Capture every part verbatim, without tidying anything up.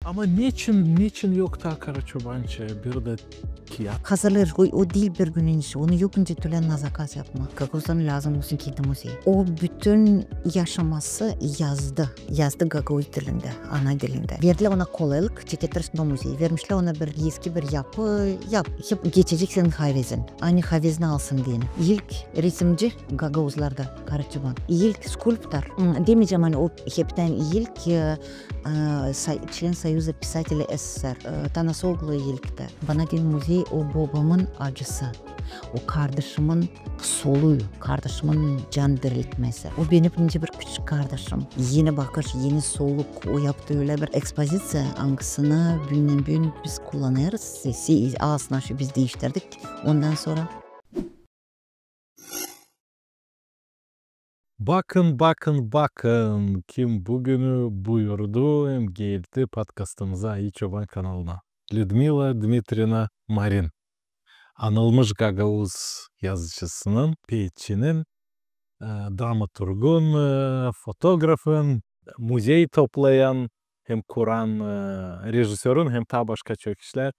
Ama neçin, neçin yok taa Karaçobança bir dä kiyat? Hazırlêêr, o, o diil bir günün işi. Onu yok nicä türlü na zakaz yapmaa. Gagauzların lääzım olsun kendi muzeyi. O bütün yaşaması yazdı. Yazdı gagauz dilindä, ana dilindä. Verdilär ona kolaylık, çeketersin o muzeyi. Vermişlär ona bir eski bir yapı, yap, hep geçeceksin havezin. Ani havezin alsın deyni. İlk resimci gagauzlarda Karaçoban. İlk skulptor, m, demeyecäm, ani o heptän ilk, e, e, say-, член Союза писателей СССР, e, Tanasoglu ilk tä. Bana deyni muzey o bobamın acısı, o kardaşımın soluyu, kardaşımın can diriltmesi. O benim nicä bir küçük kardaşım. Eni bakış, eni soluk, o yaptı ölä bir ekspoziţiya, angısını büündän-büün biz kullanêrız. Se-, se-, aslında şu biz diiştirdik. Ondan sora Bakın, bakın, bakın, kim büünü buyurdu hem geldi podkastımıza, Ayı Çoban kanalına. Lüdmila Dmitrievna Marin. Anılmış gagauz yazıcısının, peetçinin, e, dramaturgun, e, fotografın, muzey toplayan hem kuran, e, režisörün hem taa başka çok işlär,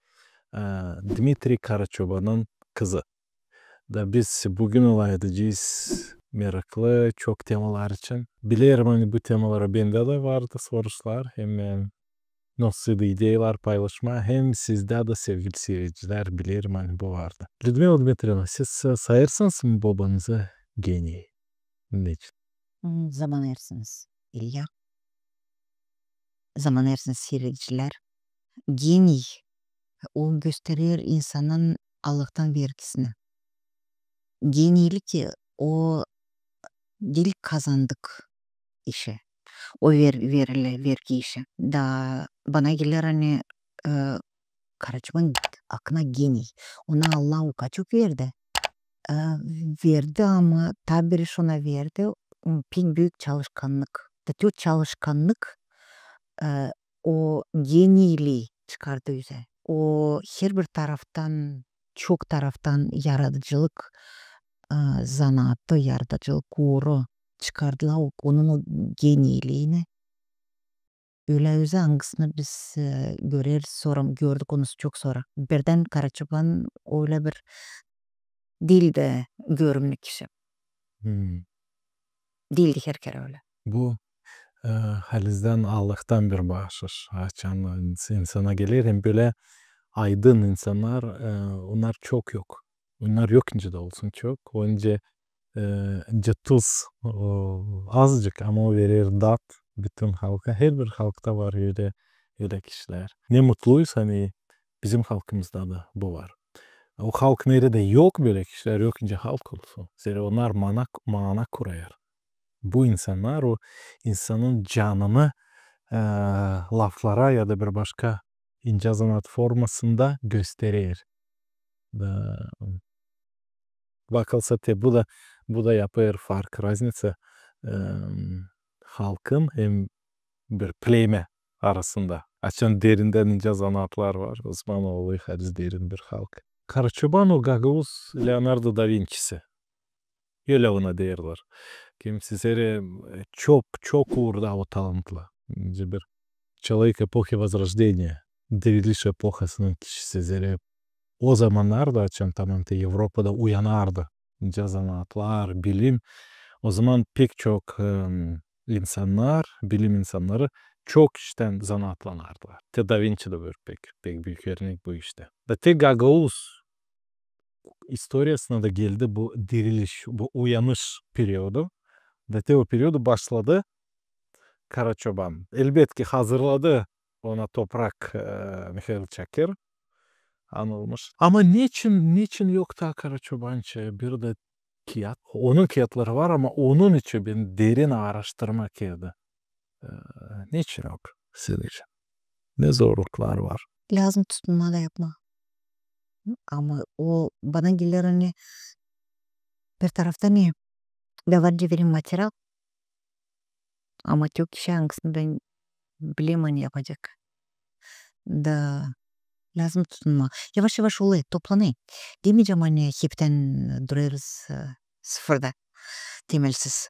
e, Dmitriy Karaçobanın kızı. Da biz büün alay edecez meraklı çok temalar için. Bilerim, ani bu temalara bendä dä vardı soruşlar, hem, e, nasıl da ideyalar paylaşmaa, hem sizdä dä, sevgili siiredicilär, bilerim, ani bu vardı. Lüdmila Dmitrievna, siz, e, sayêrsınız mı bobanızı geniy? Neçin? Hmm, zaman ersiniz, İlya. Zaman ersiniz, siiredicilär. Geniy, o gösterer insanın Allahtan vergisini. Geniylik, e, o diil kazandık işi. O ver-, verilä vergi işi. Da bana geler, ani, e, Karaçoban akına geniy. Ona Allah o kaçuk verdi. E, verdi, ama taa bir iş ona verdi, m, pek büük çalışkannık. Da te o çalışkannık, e, o geniylii çıkardı üzä. O herbir taraftan, çok taraftan yaradıcılık, e, zanaatı, yaradıcılık uuru çıkardılar o, onun o geniyliini. Ölä üzä, angısını biz, e, göreriz sora, gördük onu çok sora. Birdän Karaçoban ölä bir diildi görümnü kişi. Hmm. Diildi her kerä ölä. Bu, e, halizdän Allahtan bir baaşış. Açan ins-, insana geler, hem bölä aydın insannar, e, onnar çok yok. Onnar yok nicä dä olsun çok. Onca, e, nicä tuz, o, azıcık, ama o verer dat bütün halka. Herbir halkta var ölä, ölä kişilär. Ne mutluyuz, ani bizim halkımızda da bu var. O halk neredä yok bölä kişilär, yok nicä halk olsun. Zerä onnar maana, maana kurêr. Bu insannar o insanın canını, e, laflara ya da bir başka incä zanaat formasında gösterer. Da, bakılsa te, bu da, bu da yapêr fark, razniţa, e, halkın hem bir plemä arasında. Açan derindän incä zanaatlar var, o zaman olêr haliz derin bir halk. Karaçoban o gagauz Leonardo da Vinçisi. Ölä ona deerlär. Kimisi zerä, e, çok, çok uurda o talantlı. Nicä bir человек эпохи Возрождения, Diriliş epohasının kişisi zerä. O zamannarda, açan tamam te Evropada uyanardı nicä zanaatlar, bilim, o zaman pek çok, em, insannar, bilim insannarı çok iştän zanaatlanardılar. Te Da Vinçi da bir pek, pek büük örnek bu iştä. Da te gagauz istoriyasına da geldi bu diriliş, bu uyanış periodu. Da te o periodu başladı Karaçoban. Elbetki, hazırladı ona toprak, e, Mihail Çakır, anılmış. Ama neçin, neçin yok taa Karaçobança bir dä kiyat? Onun kiyatları var, ama onun için bän derin aaraştırma keerdi. E, neçin yok sizcä? Ne zorluklar var? Lääzım tutunmaa da yapmaa. Ama o bana geler, ani bir taraftan ne? Da var nicä benim material. Ama çok işä, angısını bän bilerim, ani yapacek. Da lääzım tutunmaa. Yavaş-yavaş olêr, toplanêr. Demeyecäm, ani heptän durêrız, e, sıfırda, temelsiz.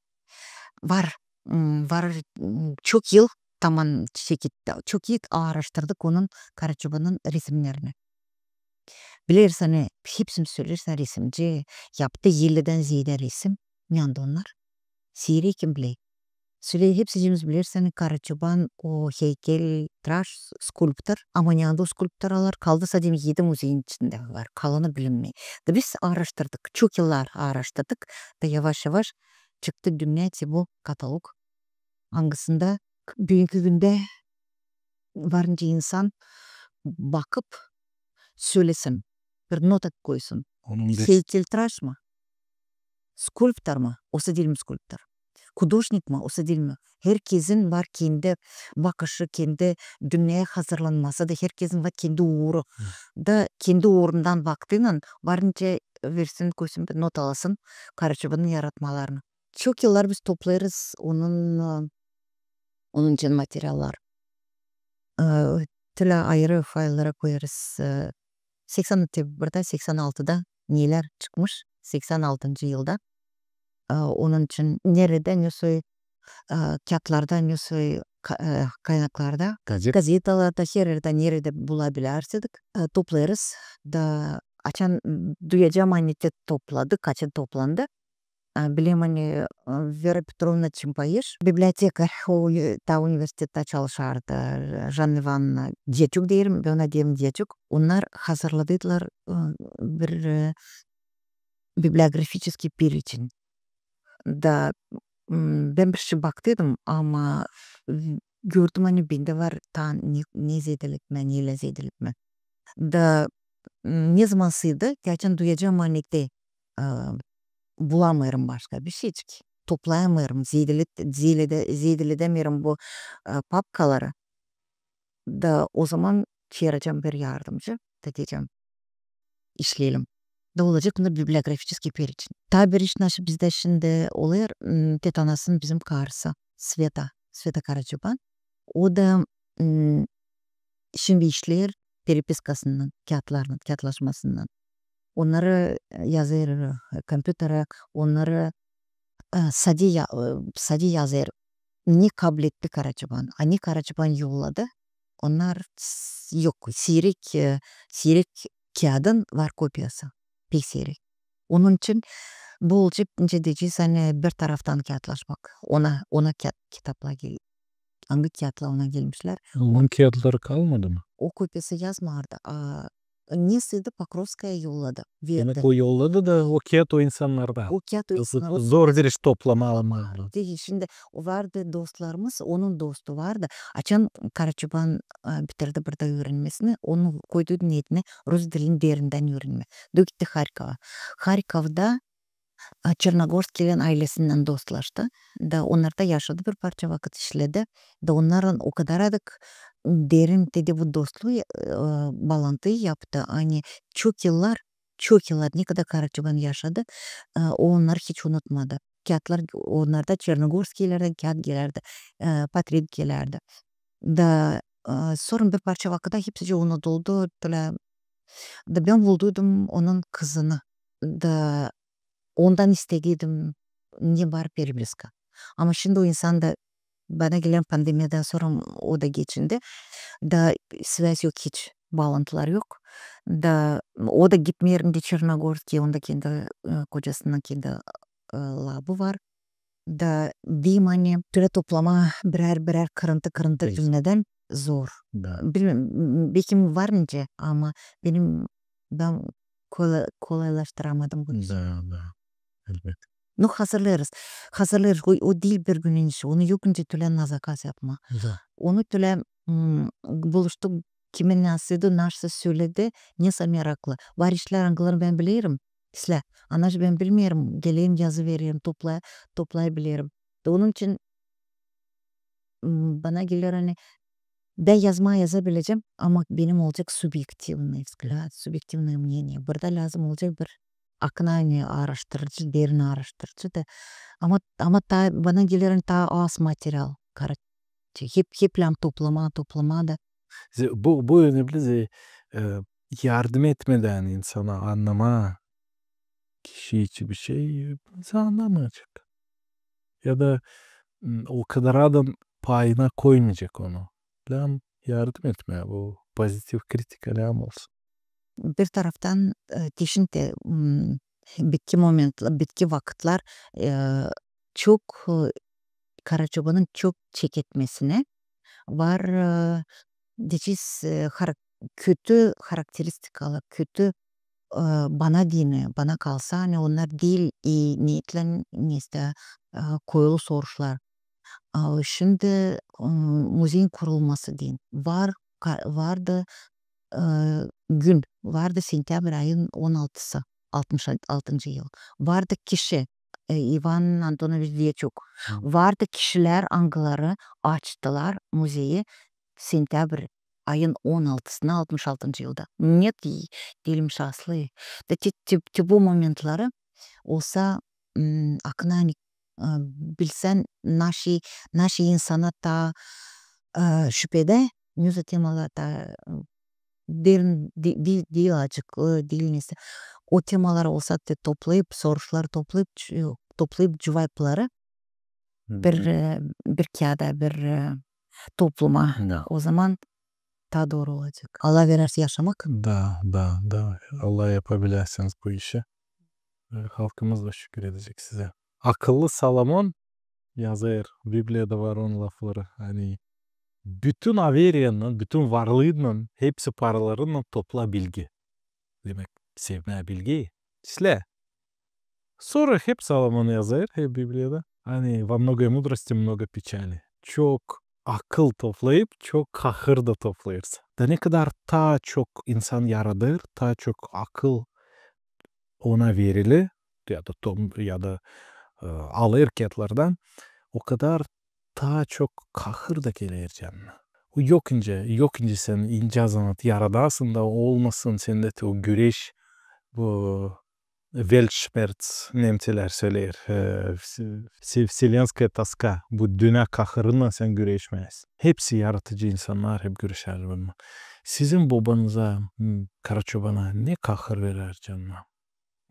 Var, m, var, m, çok yıl taman çekettik. Çok ii aaraştırdık onun, Karaçobanın resimnerini. Bileriz, ani hepsimiz söleriz, ani resimci yaptı ellidän zeedä resim. Neredä onnar? Siirä kim biler. Sölä hepsicimiz bileriz, ani Karaçoban o heykeltıraş, skulptor, ama neredä o skulptoralar? Kaldı sade edi muzeyin içindä var, kalanı bilinmeer. Da biz aaraştırdık, çok yıllar aaraştırdık, da yavaş-yavaş çıktı dünnä te bu katalog, angısında büünkü gündä var nicä insan bakıp sölesin, bir nota koysun. Heykeltıraş mı? Skulptor mu? Osa diil mi skulptor? Hudojnik mi? Osa diil mi? Herkezin var kendi bakışı, kendi dünneyä hazırlanması da, herkezin var kendi uuru. Da kendi uurundan vakıtınnan var nicä versin, koysun, bir notalasın Karaçobanın yaratmalarını. Çok yıllar biz toplêêrız onun, e, onun için materiallar. E, tölä ayırı fayllara koyêrız. E, seksän, te burada seksän altıda nelär çıkmış, seksän altıncı yılda. E, onun için neredä, ne soy, e, kiyatlarda, ne soy ka-, e, kaynaklarda, gazetalarda, her erdä, neredä bulabilersek, e, toplêêrız. Da açan duyacam, ani te topladık, açan toplandı, e, bilerim, ani, e, Vera Petrovna Çimpayiş, bibliotekar, o, e, taa universitettä çalışardı, Janna İvanna Deçuk deerim, bän ona deerim Deçuk. Onnar hazırladılar, e, bir, e, bibliografiçeskiy pereçin. Da, m, bän bir şey baktıydım, ama, m, gördüm, ani bendä var taa ne, ne zeedelikmää, ne zeedelikmää. Da, m, nezaman sıydı, ki açan duyacam, ani te, e, bulamêêrım başka bir şeycik, toplayamêêrım, zeedelik-, zeedele-, zeedeledämeerim bu, e, papkaları. Da ozaman çaaracam bir yardımcı, da deyecäm, işleyelim. Da olacek onda bibliografiçeskiy pereçin. Taa bir iş naşı bizdä şindi olêr, m, Tetanasın bizim karısı, Sveta, Sveta Karaçoban. O da, m, şindi işleer perepiskasınnan, kiyatlarlan, kiyatlaşmasınnan. Onnarı, e, yazêr, e, kompyuterä, onnarı, e, sade ya-, e, sade yazêr, ne kabletti Karaçoban, a ne Karaçoban yolladı. Onnar s-, yok, siirek, e, siirek kiyadın var kopiyası. Pek siirek. Onun için bu olacek, nicä deyecez, ani bir taraftan kiyatlaşmak. Ona, ona kiyat-, kitaplar gel-, angı kiyatlar ona gelmişlär. Onun kiyatları kalmadı mı? O kopiyası yazmardı. A, ne sıydı, Pokrovskaya yolladı, verdi. Demäk, o yolladı da o kiyat o insannarda. O kiyat o insannarda. Zor bir iş toplamaa, almaa. Diil, şindi o vardı dostlarımız, onun dostu vardı. Açan Karaçoban, e, bitirdi burada üürenmesini, onu koydu neetinä rus dilini derindän üürenmää. Da gitti Harkova. Harkovda, e, Çernogorskiylerin aylesinnän dostlaştı. Da onnarda yaşadı bir parça vakıt, işledi. Da onnarın o kadar adık derin te dä bu dostluku, e, baalantıyı yaptı. Ani çok yıllar, çok yıllar, ne kadar Karaçoban yaşadı, e, o onnarı hiç unutmadı. Kiyatlar, onnarda Çernogorskiylerdän kiyat gelärdi, e, portret gelärdi. Da, e, sora bir parça vakıtta hepsicii unuduldu, tölä. Da bän bulduydum onun kızını. Da ondan isteeydim, ne var perepiska. Ama şindi o insan da, bana geler, pandemiyadän sora o da geçindi. Da sväz yok hiç, baalantılar yok. Da o da gitmeer nicä Çernogorskiya, onda kendi, e, kocasının kendi, e, labı var. Da deyim, ani tölä toplamaa birär-birär, kırıntı-kırıntı dünnedän zor. Da. Bilmeerim, m-, m-, bekim var nicä, ama benim, bän kola-, kolaylaştıramadım bu işi. Da, da. Elbet. Nu, hazırlêêrız. Hazırlêêrız. O, o diil bir günün işi. Onu yok nicä tölä na zakaz yapmaa. Da. Onu tölä, m, buluştuk, kimin nasıydı, nasıl söledi, nesä meraklı. Var işlär, angılarını bän bilerim. Islää, annarı bän bilmeerim, gelerim, yazıvererim, toplay-, toplayabilirim. Da onun için, m, bana geler, ani bän yazmaa yazabilecäm, ama benim olacek субъективный взгляд, субъективное мнение. Burada lääzım olacek bir akına, ani aaraştırıcı, derin aaraştırıcı da. Ama, ama taa, bana geler, ani taa az material, karaça. Hep, hep lääzım toplamaa, toplamaa da. Ze-, bu, bu önemli, ze-, e, yardım etmedän insana annamaa kişi için bir şey, insan annamayacek. Ya da, m, o kadar adam payına koymayacek onu. Lääzım yardım etmää, bu pozitiv kritika lääzım olsun. Bir taraftan, e, teşin te, m, bitki momentla-, bitki vakıtlar, e, çok, e, Karaçobanın çok çeketmesinä var, e, deyecez, e, har-, kötü harakteristikalar, kötü, e, bana deyni, bana kalsa, ani onnar diil ii neetlän, neysä, e, koyulu soruşlar. A, şindi, m, muzeyin kurulması deyni var, ka-, vardı, e, gün, vardı sentäbr ayın on altısı, altmış altıncı yıl. Vardı kişi, e, İvan Antonoviç Dyaçuk. Vardı kişilär, angıları açtılar muzeyi sentäbr ayın on altısına altmış altıncı yılda. Net diilim şanslı. Da te, te, te bu momentları olsa, m, akına, ani, e, bilsän, naşey, naşey insana taa, e, şüpedä, neysä temalar taa, e, derin di-, di-, diil acıklı, diil neysä. O temaları olsa te toplayıp, soruşları toplayıp, ç-, toplayıp cuvapları bir, e, bir kiyada, bir, e, topluma. O zaman taa dooru olacek. Allah verär yaşamak. Da, da, da. Allah yapabilersiniz bu işi. E, halkımız da şükür edecek sizä. Akıllı Salomon yazêr, Bibliyada var onun lafları. Ani bütün averiyannan, bütün varlıınnan, hepsi paralarınnan topla bilgi. Demäk, sevmää bilgiyi. İslää. Sora hep Salomon yazêr, hep Bibliyada. Ani во многой мудрости много печали. Çok akıl toplayıp, çok kahır da toplayêrsın. Da ne kadar taa çok insan yaradêr, taa çok akıl ona verili, ya da tom-, ya da, e, alêr kiyatlardan, o kadar taa çok kahır da geler canına. O yok nicä, yok nicä sän incä zanaat yaradasın da olmasın sendä te o güreş, bu Weltschmerz, nemcilär söleer, e, вс-, вс-, вселенская тоска, bu dünä kahırınnan sän güreşmeersin. Hepsi yaradıcı insannar hep güreşer bununnan. Sizin bobanıza, m, Karaçobana ne kahır verer canına?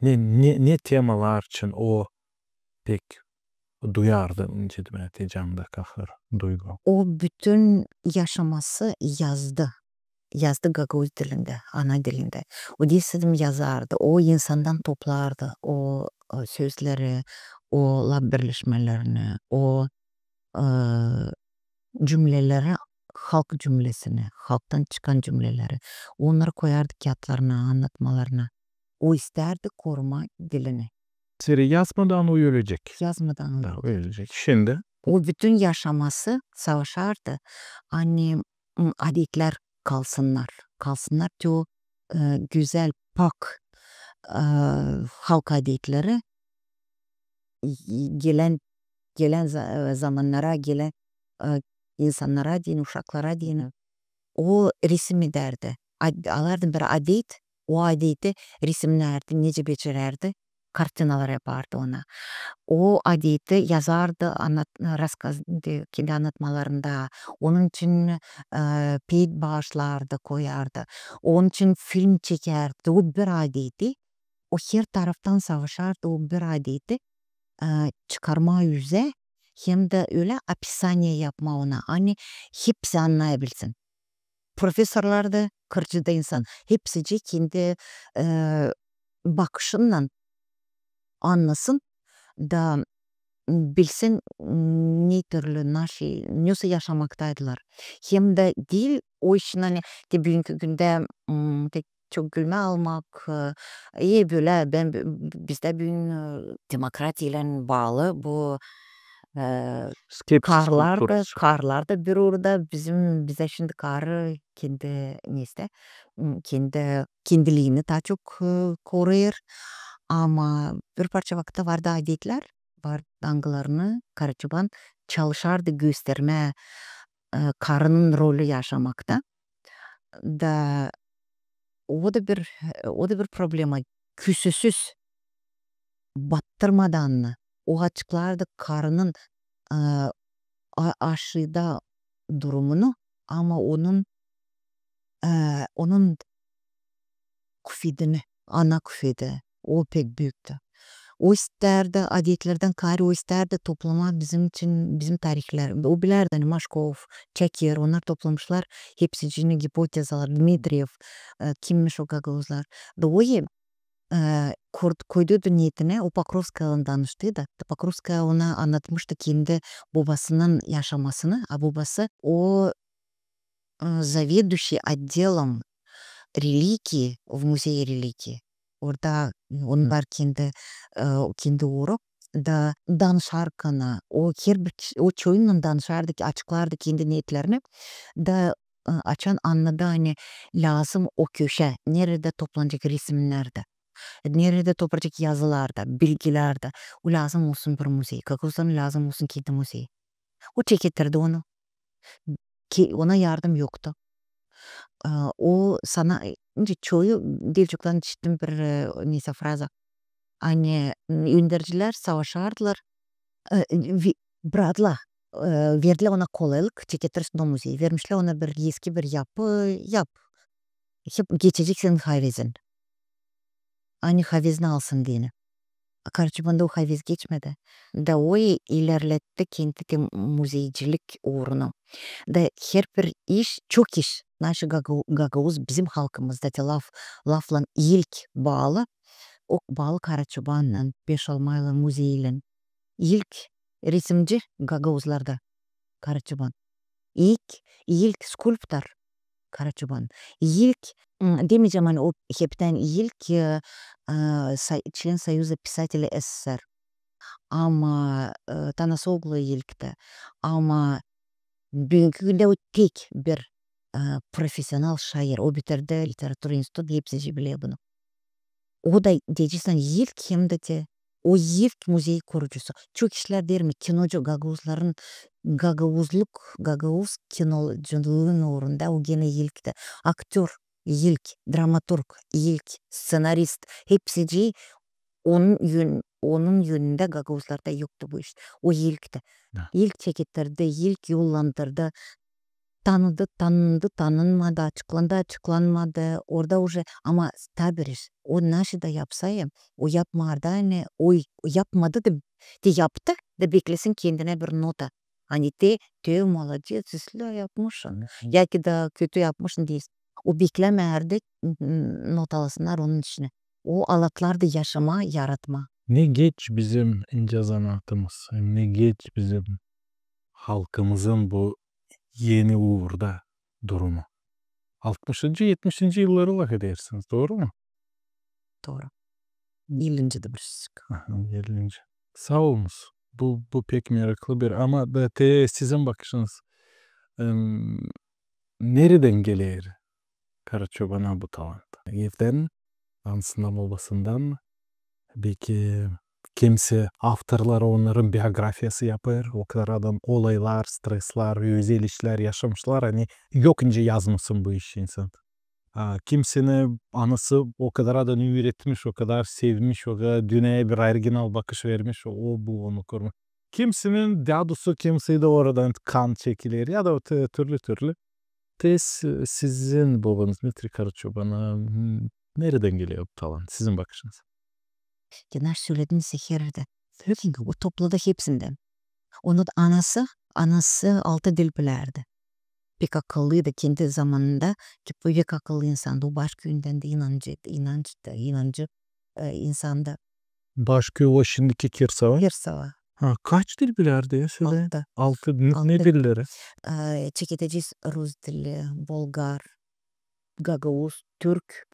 Ne, ne, ne temalar için o pek duyardı, nicä demäk, canında kahır, duygu? O bütün yaşaması yazdı. Yazdı gagauz dilindä, ana dilindä. O diil sade yazardı, o insandan toplardı o, e, sözleri, o lafbirleşmelerini, o, e, cümleleri, halk cümlesini, halktan çıkan cümleleri. Onnarı koyardı kiyatlarına, annatmalarına. O istärdi korumaa dilini. Seri yazmadan o ölecek. Yazmadan o ölecek. Şindi. O bütün yaşaması savaşardı, ani, m, adetlär kalsınnar. Kalsınnar te o, e, gözäl, pak, e, halk adetleri, e, gelän, gelän za-, e, zamannara, gelän, e, insannara deyni, uşaklara deyni. O resim edärdi. Ad-, alardı bir adet, o adeti resimnärdi, nicä becerärdi, kartinalar yapardı ona. O adeti yazardı, annat-, raskaz, de, kendi annatmalarında. Onun için, e, pek baaşlardı, koyardı. Onun için film çekärdi. O bir adeti, o her taraftan savaşardı, o bir adeti, e, çıkarmaa üzä, hem dä ölä opisaniye yapmaa ona, ani hepsi annayabilsin. Profesorlar da, kırcı da insan, hepsicii kendi, e, bakışınnan annasın da bilsin, ne türlü, naşey, nesoy yaşamaktaydılar. Hem dä diil o için, ani te büünkü gündä, m, te çok gülmää almak, e, e, bölä, bän, bizdä büün, e, demokratiyaylän baalı bu, e, karlar da, karlar da bir uurda bizim, bizä şindi karı kendi, neysä, m, kendi, kendiliini taa çok, e, koruyêr. Ama bir parça vakıtta vardı adetlär, var, angılarını Karaçoban çalışardı göstermää, e, karının rolü yaşamakta. Da o da bir, o da bir problema. Küsüsüz, battırmadan o açıklardı karının, e, a-, aşaada durumunu, ama onun, e, onun küfedini, ana küfedi, o pek büüktü. o istärdi, adetlerdän kaarä o istärdi toplamaa bizim için, bizim tarihlär. O bilärdi, ani Maşkov, Çakir, onnar toplamışlar hepsicini gipotezalar, Dmitriyev, e, kimmiş o gagauzlar. Da o, e, koydu da neetinä, o Pokrovskaylan danıştı da. Da Pokrovskaya ona annatmıştı kendi bobasının yaşamasını, a bobası o, e, заведующий отделом реликвий в музее реликвий. Orada, e, onnar kendi, e, kendi uuru da danışarkan, o herbir, o çoyunnan danışardı, açıklardı kendi neetlerini. Da, e, açan annadı, ani lääzım o köşä, neredä toplanacek resimnär dä, neredä toplanacek yazılar da, bilgilär dä, o lääzım olsun bir muzey. Gagauzların lääzım olsun kendi muzeyi. O çeketirdi onu. Ki ona yardım yoktu. E, o sana, e, çoyu diil çoktan işittim bir, e, neysä fraza. Ani, m, öndercilär savaşardılar, e, vi-, bratla, e, verdilär ona kolaylık çeketirsin o muzeyi. Vermişlär ona bir eski bir yapı, yap. Hep geçecek senin havezin. Ani havezin alsın deyni. Karaçobanda o havez geçmedi. Da o ilerletti kendi te muzeycilik uurunu. Da herbir iş, çok iş, naşı gaga-, gagauz bizim halkımızda te laf, laflan ilk baalı, o baalı Karaçobannan, Peşalmaylan muzeylän. İlk resimci gagauzlarda Karaçoban. İlk, ilk skulptor Karaçoban. İlk, m, demeycäm, ani o heptän ilk, e, e, say-, член Союза писателей СССР. Ama, e, Tanasoglu ilk tä. Ama büünkü gündä o tek bir, e, profesional şair. O bitirdi literatura institutunu, hepsi biler bunu. O da deyeceksin ilk hem dä te o ilk muzey kurucusu. Çok işlär deerim, kinocu gagauzların, gagauzluk, gagauz kinoculun uurunda o genä ilk tä. Aktör ilk, dramaturg ilk, sţenarist, hepsicii onun yön-, onun önündä gagauzlarda yoktu bu iş. O ilk tä. Da. İlk çeketirdi, ilk yollandırdı. Tanıdı, tanındı, tanınmadı, açıklandı, açıklanmadı. Orada уже, ama taa bir iş. O naşey da yapsa hem, o yapmadı, ani o yapmadı da, te yaptı da beklesin kendinä bir nota. Ani te, te молодец, islää yapmışın. Hı hı. Ya ki da kötü yapmışın deysin. O beklämärdi, n-, n-, notalasınnar onun işini. O alatlardı yaşamaa, yaratmaa. Ne geç bizim incä zanaatımız, ne geç bizim halkımızın bu eni uurda durumu. Altmışıncı, etmişinci yılları lafedersiniz, dooru mu? Dooru. Ellinci dä bir sözcük. Aha, ellinci. Saa olunuz. Bu, bu pek meraklı bir, ama da te sizin bakışınız, em, neredän geler Karaçobana bu talant? Evdän, anasından, bobasından mı? Beki kimsey avtorları, onnarın biografiyası yapêr, o kadar adam olaylar, streslar, özel işlär yaşamışlar, ani yok nicä yazmasın bu işi insan. A, kimsenin anası o kadar adamı üüretmiş, o kadar sevmiş, o kadar dünneyä bir original bakış vermiş, o, o bu onu kurmuş. Kimsenin dädusu, kimsey dä oradan kan çekiler ya da te-, türlü-türlü. Te s-, sizin bobanız Dmitriy Karaçoban, m, neredän geler bu talant, sizin bakışınız? Te naşey söledin, seherdi. O topladı hepsindän. Onun anası, anası altı dil bilärdi. Pek akıllıydı kendi zamanında, ki pek akıllı insandı. O Başküüyündän dä, inancı, inancı da, inancı, e, insandı. Başküüy o şindiki Kirsava? Kirsava. Ha, kaç dil bilärdi ya, söle? Altı. Altı. Ne, ne dilleri? Altı. E, çeketecez rus dili, bulgar, gagauz, türk,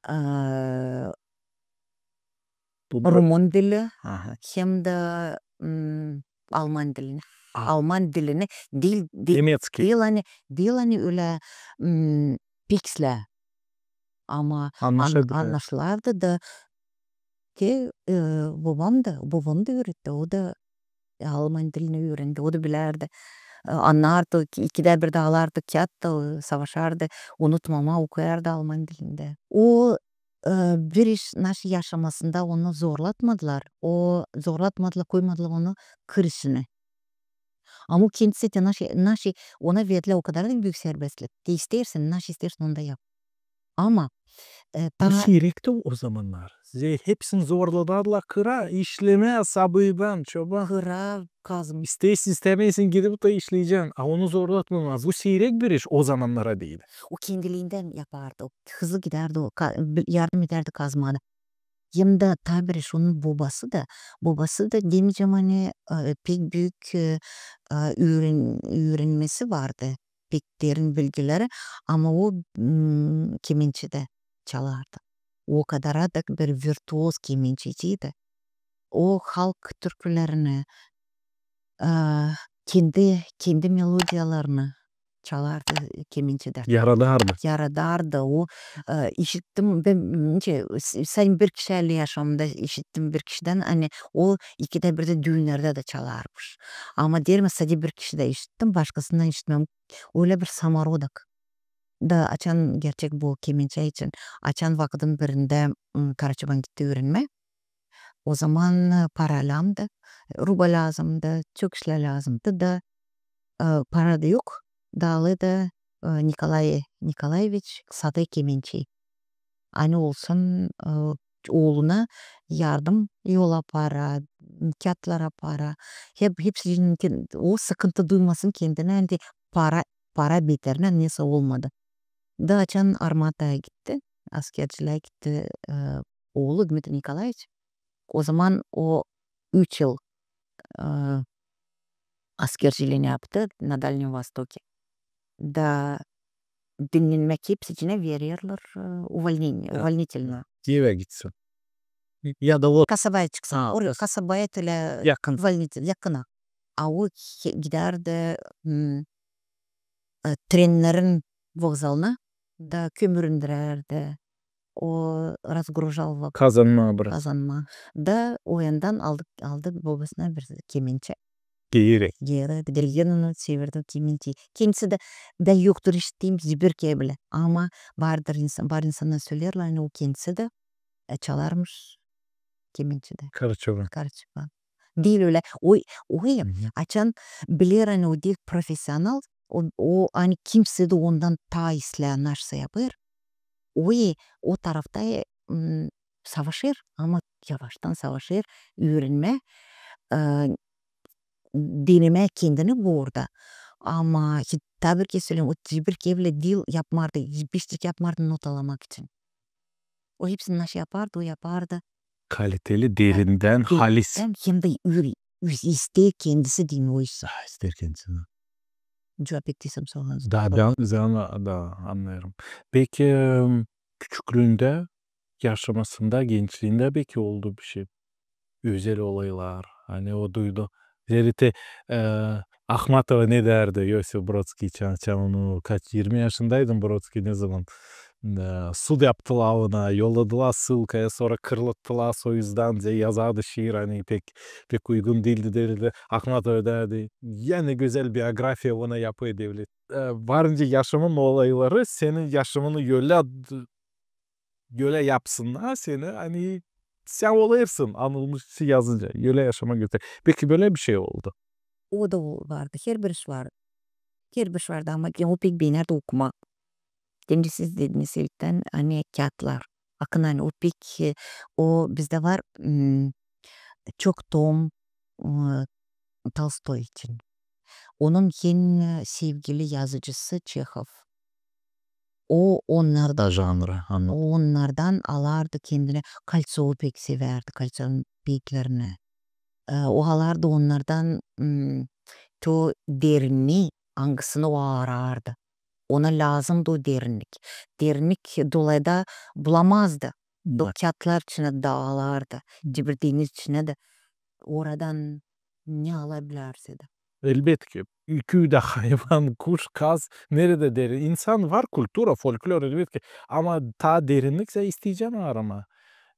e, rumun dili, hem dä, m, alman dilini. A. Alman dilini diil, di-, diil ani, diil ani ölä, m, pek islää. Ama an-, annaşardı da. Te, e, bobam da, bobam da üüretti, o da alman dilini üürendi, o da bilärdi. E, annardı, iki-, ikidä birdä alardı kiyat da, e, savaşardı unutmamaa, okuyardı alman dilindä. O, e, bir iş, naşey yaşamasında onu zorlatmadılar, o zorlatmadılar, koymadılar onu kır işinä. Ama o kendisi dä naşey, naşey, ona verdilär o kadar da büük serbestlik. Te isteersin, naşey isteersin, onu da yap. Ama, e, bu siirekti o zamannar. Zerä hepsini zorladardılar kıra, işlemää sabaadan, çoban. Kıra, kazmaa. İsteersin, istämeersin, gidip dä işleyecän. A onu zorlatmêêrlar. Bu siirek bir iş o zamannar deyni. O kendiliindän yapardı. O hızlı gidärdi, o ka-, bi-, yardım edärdi kazmada. Hem dä taa bir iş, onun bobası da, bobası da, demeyecäm, ani, e, pek büük, e, e, üüren-, üürenmesi vardı, pek derin bilgileri, ama o, m, kemençedä çalardı. O kadar da bir virtuoz kemençeciydi. O halk türkülerini, e, kendi, kendi melodiyalarını çalardı kemençedä. Yaradardı. Yaradardı. O, e, işittim, bän, m, şey, s-, sän bir kişi, ani yaşamamda işittim bir kişidän, ani o ikidä birdä düünnerdä dä çalarmış. Ama deerim, sade bir kişidän işittim, başkasından işitmedim. Ölä bir samorodok. Da açan gerçek bu kemençä için, açan vakıdın birindä, m, Karaçoban gitti üürenmää. O zaman, e, para lääzımdı, ruba lääzımdı, çok işlär lääzımdı da, e, para da yok. Da aldı, e, Nikolay Nikolaeviç sade kemençeyi. Ani olsun, e, ooluna yardım, yola para, kiyatlara para. Hep, hepsi için o sıkıntı duymasın kendinä, ani para, para beterindän neysä olmadı. Da açan armataya gitti, askerciliä gitti, e, oolu Dmitriy Nikolaeviç. O zaman o üç yıl, e, askerciliini yaptı na Dalniyim Vostoke. Da dinnenmäk hepsicinä vererlär, e, uvolneniye, uvolnitelnaya. Evä gitsin. Ya da o kasabaya çıksın. Oraya, kasabaya, tölä yakın. Uvolnitel, yakına. A o gidärdi, m, e, trennerin vokzalına da kömür indirärdi. O razgrujal vokzal. Kazanmaa biraz. Kazanmaa. Da o yandan aldı, aldı bobasına bir kemençä. Geeri. Geeri. Geeri onu çevirdi kemençeyi. Kendisi dä, bän yoktur işittiim bir kerä bilä. Ama vardır insan, var insannar söleerlär, ani o kendisi dä, e, çalarmış kemençedä. Karaçoban. Karaçoban. Diil ölä. O, o, açan biler, ani o diil profesional, o, o, ani kimsey dä ondan taa islää nasıl yapêr. O, o tarafta, e, m, savaşêr, ama yavaştan savaşêr, üürenmää, e, denemää kendini bu uurda. Ama taa bir kerä söleerim, o bir kerä bilä diil yapmardı, hiçbir şey yapmardı not alamak için. O hepsini nasıl yapardı, o yapardı. Kaliteli, derindän, halis. Hem, hem dä üüre-, üz-, isteer kendisi deyni o işi. Ha, isteer kendisi. Cuvap ettiysem sorunuza. Da, da, da, annêêrım. Peki, em, küçüklüündä, yaşamasında, gençliindä beki oldu bir şey? Özel olaylar, ani o duydu. Zerä te, e, Ahmatova ne därdi, Iosif Brodskiy için, açan onu, kaç, irmi yaşındaydın, Brodskiy ne zaman, e, sud yaptılar ona, yolladılar ssılkaya, sora kırlattılar, o üzdän dä yazardı şiir, ani pek, pek uygun diildi, diildi. Ahmatova därdi, ya ne gözäl biografiya ona yapêr devlet. E, varınca yaşamın olayları senin yaşamını ölä d-, ölä yapsınnar seni, ani sän olêrsın, anılmış şey yazınca, ölä yaşamak götürer. Peki bölä bir şey oldu? O da o-, vardı, herbir iş vardı. Herbir iş vardı, ama o pek beenärdi okumaa. Kendisi dä nesilden, ani kiyatlar. Akın, ani o pek, e, o bizdä var, m, çok tom, e, Tolstoy için. Onun en, e, sevgili yazıcısı Çehov. O onnardan, o onnardan alardı kendinä, Koltsovu pek sevärdi, Koltsovun peetlerini. E, o alardı onnardan, m, to derinni, angısını o arardı. Ona lääzımdı o derinnik. Derinnik dolayda bulamazdı. O kiyatlar içinä daalardı, denyizin içinä dä. Oradan ne alabilärsä dä. Elbetki, ükü dä hayvan, kuş, kaz, neredä derin? İnsan var, kultura, folklor, elbetki. Ama taa derinnik sän isteyecän aramaa.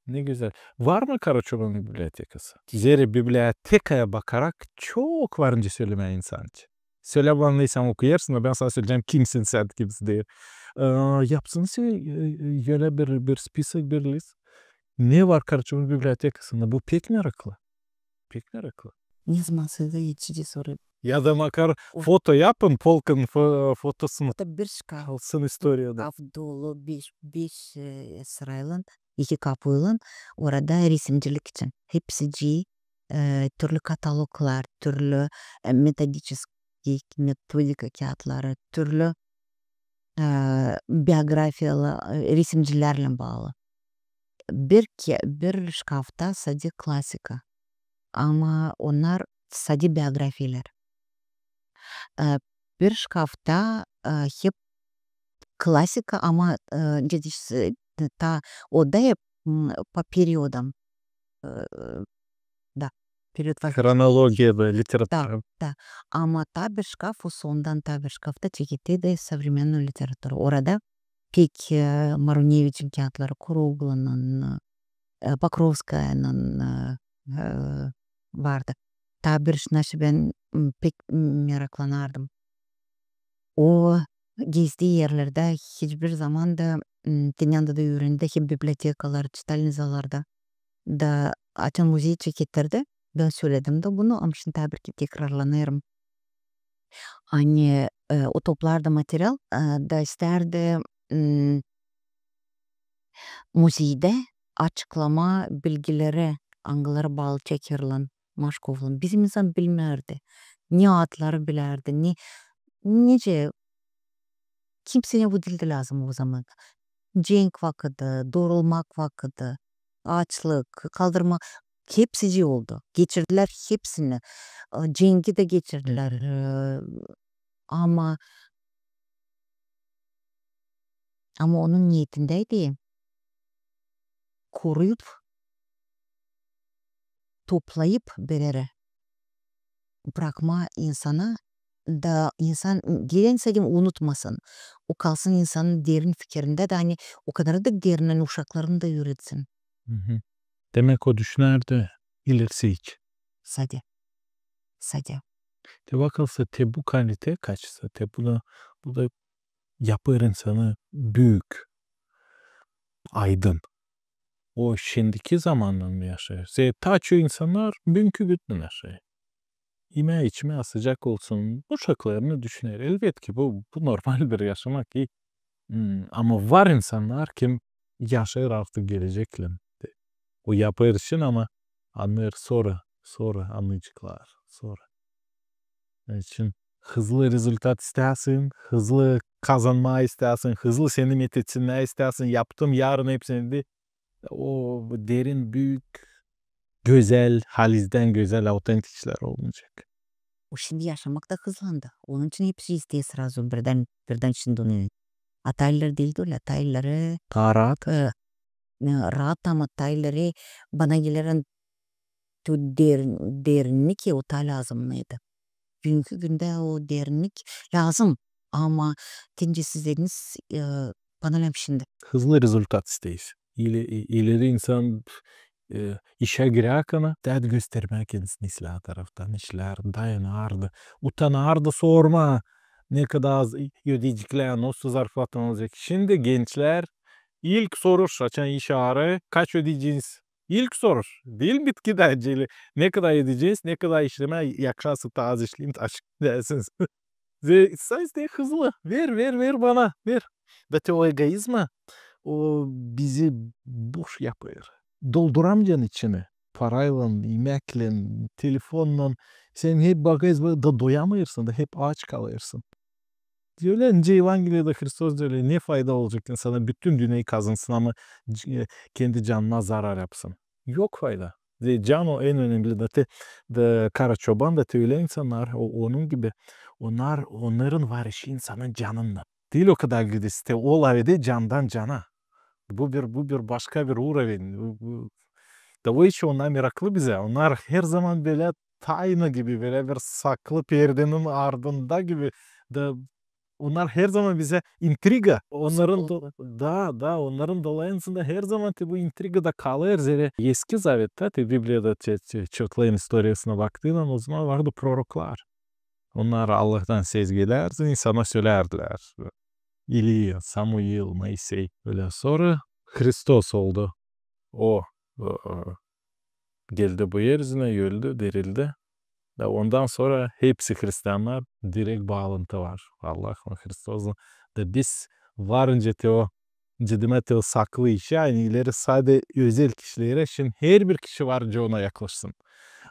Ne gözäl. Var mı Karaçobanın bibliotekası? Zerä bibliotekaya bakarak çok var nicä sölemää insan için. Sölä bana, ne sän okuyêrsın, da bän sana söleyecäm, kimsin sän, kimsin diil. E, yapsın sä, e, e, ölä bir, bir spisok, bir list. Ne var Karaçobanın bibliotekasında? Bu pek meraklı. Pek meraklı. Ne zaman sizä etişecek sora Ya da makar foto yapın, polkanın fo-, fotosunu. Orada bir şkaf. Kalsın istoriyada. Şkaf dolu beş, beş, e, sıraylan, iki kapıylan. Orada resimcilik için. Hepsicii, e, türlü kataloglar, türlü, e, metodiçeskiy, metodika kiyatları, türlü, e, biografiyalı, e, resimcilärlän baalı. Bir ke-, bir şkafta sade klasika. Ama onnar sade biografiyalar. E, bir şkafta, e, hep klasika, ama, e, taa o da hep, m, po periodam. E, da, period var. Hronologiya da literatura. Da, da. Ama taa bir şkaf, o sondan taa bir şkafta çekettä da современная литература. Orada pek, e, Maruneviçin kiyatları, Kruglânın, e, Pokrovskayanın, e, e, vardı. Taa bir şnaşı bän, m, pek, m, meraklanardım. O gezdii erlerdä hiçbir zaman da, m, Tinyandada üürendi hep bibliotekalarda, çitalizalarda. Da açan muzey çekettirdi, bän söledim da bunu, ama şindi taa bir kerä tekrarlanêrım. Ani, e, o toplardı material, e, da istärdi, m, muzeydä açıklamaa bilgileri, angıları baalı Çekerlän, Maşkovlan. Bizim insan bilmärdi. Ne adları bilärdi, ne, nicä, kimseyä bu diildi lääzım o zaman. Cenk vakıdı, durulmak vakıdı, aaçlık, kaldırma, hepsicii oldu. Geçirdilär hepsini. E, cenki dä geçirdilär. E, ama, ama onun neetindäydi koruyup, toplayıp bir erä brakmaa insana, da insan, gelän sade unutmasın. O kalsın insanın derin fikirindä da, ani o kadar da derin, ani uşaklarını da üüretsin. Demäk, o düşünärdi ilerisi için. Sade. Sade. Te bakılsa, te bu kalite, kaçsa, te bu da, bu da yapêr insanı büük, aydın. O şindiki zamandan mı yaşêêr? Zerä taa çok insannar büünkü gündän yaşêêr. İmää, içmää, sıcak olsun, uşaklarını düşüner. Elbetki, bu, bu normal bir yaşamak, i, m, ama var insannar, kim yaşêr artık geleceklän. O yapêr için, ama annêêr sora, sora annayaceklar, sora. Onun için hızlı rezultat istäsin, hızlı kazanmaa istäsin, hızlı seni methedesinnär istäsin, yaptım, yaarın hepsini de, o derin, büük, gözäl, halizdän gözäl, autentik işlär olmayacek. O şindi yaşamak da hızlandı. Onun için hepsi isteer srazu birdän, birdän şindi onu. A taa ileri diildi ölä, taa ileri, e, e, raat, ama taa ileri bana geler, ani o derin-, derinlik, e, o taa lääzımnıydı. Büünkü gündä o derinlik lääzım, ama tencesiz dediniz, e, bana lääzım şindi. Hızlı rezultat isteer. İle-, i-, ileri insan, e, işä girärkän, taa da göstermää kendisini islää taraftan, işlär, dayanardı, utanardı sormaa, ne kadar az ödeyeceklär, nasıl zarfatan olacek. Şindi gençlär ilk soruş, açan iş arêêr, kaç ödeyeceniz? İlk soruş. Diil bitkidä, ne kadar ödeyeceniz, ne kadar işlemää, yakışarsa taa az işleyin, açık deersiniz. Ve isteer hızlı. Ver, ver, ver bana, ver. Da te o egoizma, o bizi boş yapêr. Dolduramacan içini paraylan, imeklän, telefonnan. Sän hep bakêrsın da doyamêêrsın da hep aaç kalêrsın. Diyor ölä, nicä Evangeliyada Hristos diyor ölä, ne fayda olacek insana bütün dünneyi kazansın, ama c-, e, kendi canına zarar yapsın. Yok fayda. Ve can o en önemli da te, da kara çoban da te ölä insannar, o, onun gibi, onnar, onnarın var işi insanın canınnan. Diil o kadar gidesi, te o lafeder candan cana. Bu bir, bu bir başka bir uroven. Bu, bu, da o iş onnar meraklı bizä. Onnar her zaman bölä tayna gibi, bölä bir saklı perdenin ardında gibi. Da onnar her zaman bizä intriga. Onnarın do-, da, da, onnarın dolayısında her zaman te bu intriga da kalêr. Zerä Eski Zavettä, te Bibliyada, te, te, çokların istoriyasına baktıynan, o zaman vardı proroklar. Onnar Allahtan ses gelärdi, insana sölärdilär. İliya, Samuil, Moisey. Ölä sora Hristos oldu. O, o, o geldi bu er üzünä, öldü, dirildi. Da ondan sora hepsi hristiannar, direkt baalantı var Allah mı, Hristos mu. Da biz varınca te o, cidimä te o saklı işä, ani ileri sade özel kişilerä, şindi herbir kişi var, ona yaklaşsın.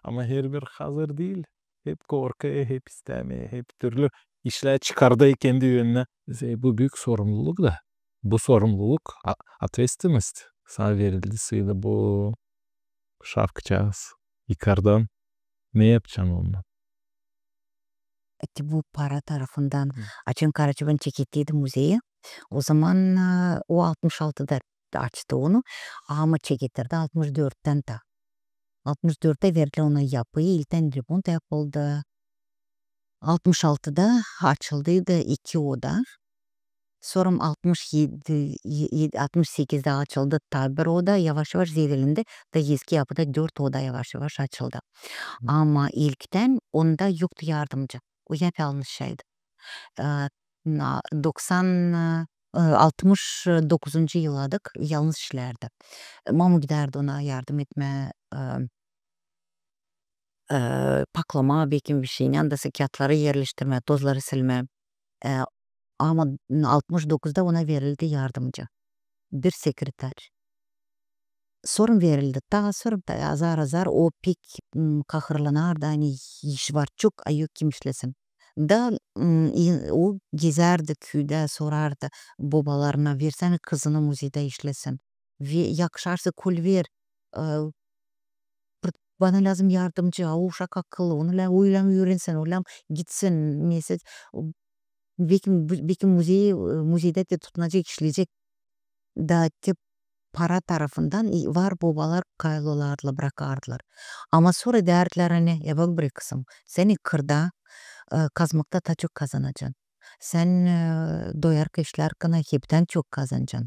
Ama herbir hazır diil. Hep korkêr, hep istämeer, hep türlü işlär çıkardêr kendi önünä. Şey, bu büük sorumluluk da. Bu sorumluluk, a-, ответственность sana verildi, sıydı bu şavkçaaz yukardan. Ne yapacan onunnan? Te bu para tarafından. Açan Karaçoban çekettiydi muzeyi. O zaman, e, o altmış altıda açtı onu. Ama çekettirdi altmış dörttän taa. Altmış dörttä verdi ona yapıyı, ilktän remont yapıldı. Altmış altıda açıldıydı iki oda. Sora altmış edi, e, e, altmış sekizdä açıldı taa bir oda, yavaş-yavaş zedelendi, da eski yapıda dört oda yavaş-yavaş açıldı. Ama ilktän onda yoktu yardımcı. O yap-yalnız işlärdi. E, na, doksan, e, altmış dokuzuncu yıladık yalnız işlärdi. Mamu gidärdi ona yardım etmää, e, e, paklamaa, bekim bişey, neyändäsä kiyatları erleştirmää, tozları silmää. E, ama altmış dokuzda ona verildi yardımcı. Bir sekretar. Sora verildi taa, sora taa azar-azar o pek, m, kahırlanardı, ani iş var çok, a yok kim işlesin. Da, m, i-, o gezärdi küüdä, sorardı bobalarına, versäniz kızını muzeydä işlesin. Ve yakışarsa kol ver, e, bana lääzım yardımcı, a o uşak akıllı, onu lääzım, o lääzım üürensin, o lääzım gitsin, mesela, o, bekim, bekim muzey, e, muzeydä te tutunacek, işleyecek. Da te para tarafından i-, var bobalar kayıl olardılar, brakardılar. Ama sora deerdilär, ani, e, bak bre, kızım, sän kırda, e, kazmakta taa çok kazanacan. Sän, e, doyarka, işlärkän heptän çok kazanacan.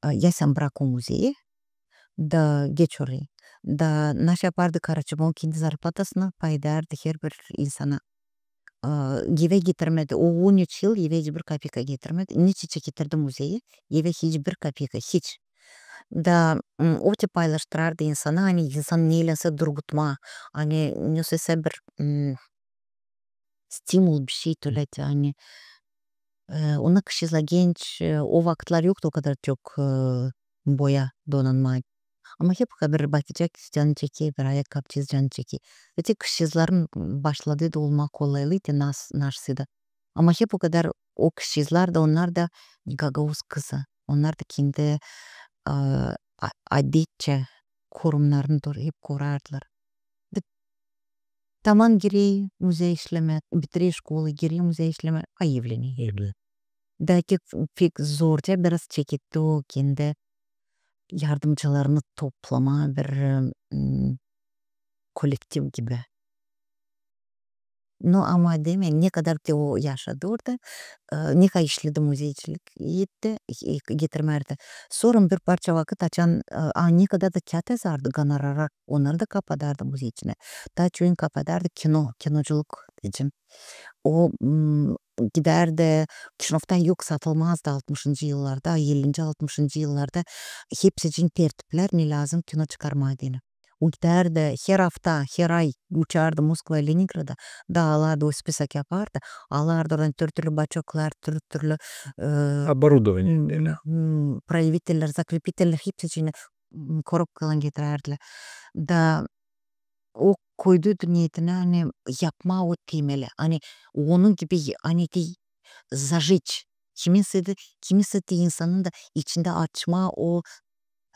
E, ya sän brak o muzeyi, da geç orayı. Da naşey yapardı Karaçoban, kendi zarplatasını pay edärdi herbir insana. E, evä getirmärdi. O on üç yıl evä hiç bir kapeka getirmärdi. Neçin çekettirdi muzeyi, evä hiç bir kapeka, hiç. Da, m, o te paylaştırardı insana, ani insan neylensä durgutmaa, ani neysä bir, m, stimul, bişey tölä, ani, e, ona kışçıızlar genç, e, o vakıtlar yoktu o kadar çok, e, boya donanmaa. Ama hep o kadar bakacek, canı çeker, bir ayakkapçıız canı çeker. Ve te kışçıızların başladıydı olmaa kolaylıydı, nas-, naşsıydı. Ama hep o kadar o kışçıızlar da, onnar da gagauz kızı. Onnar da kendi, e, a-, adetçä korumnarını dor-, hep korardılar. Taman girey muzeyi işlemää, bitirey şkolu, girey muzeyi işlemää, a evlener. Evlener. Da ki pek zorca biraz çeketti o kendi yardımcılarını toplamaa bir, m, kolektiv gibi. No, ama demäm, ne kadar te o yaşadı orada, e, ne kadar işledi, muzeyçilik etti, e, getirmärdi. Sora bir parça vakıt açan, e, a, ne kadar da kiyat yazardı, gonorara, onnarı da kapadardı muzey içinä. Taa çoyun kapadardı kino, kinoculuk için. O, m, gidärdi, Kişinövda yok satılmazdı altmışıncı yıllarda, ellinci, altmışıncı yıllarda hepsi için tertiplär, ne lääzım kino çıkarmaa deyni. O gidärdi, her afta, her ay uçardı Moskvaya, Leningrada, da alardı, o spisak yapardı, alardı oradan türlü-türlü baçoklar, türlü-türlü, e, оборудование, m, deyni, m, проявителлär, закрепителлär, hepsi için, m, korobkalan getirärdilär. Da o koyduydu neetinä, ani yapmaa o temeli, ani onun gibi, ani te зажечь. Kimisä te, kimisä te insanın da içindä açmaa o,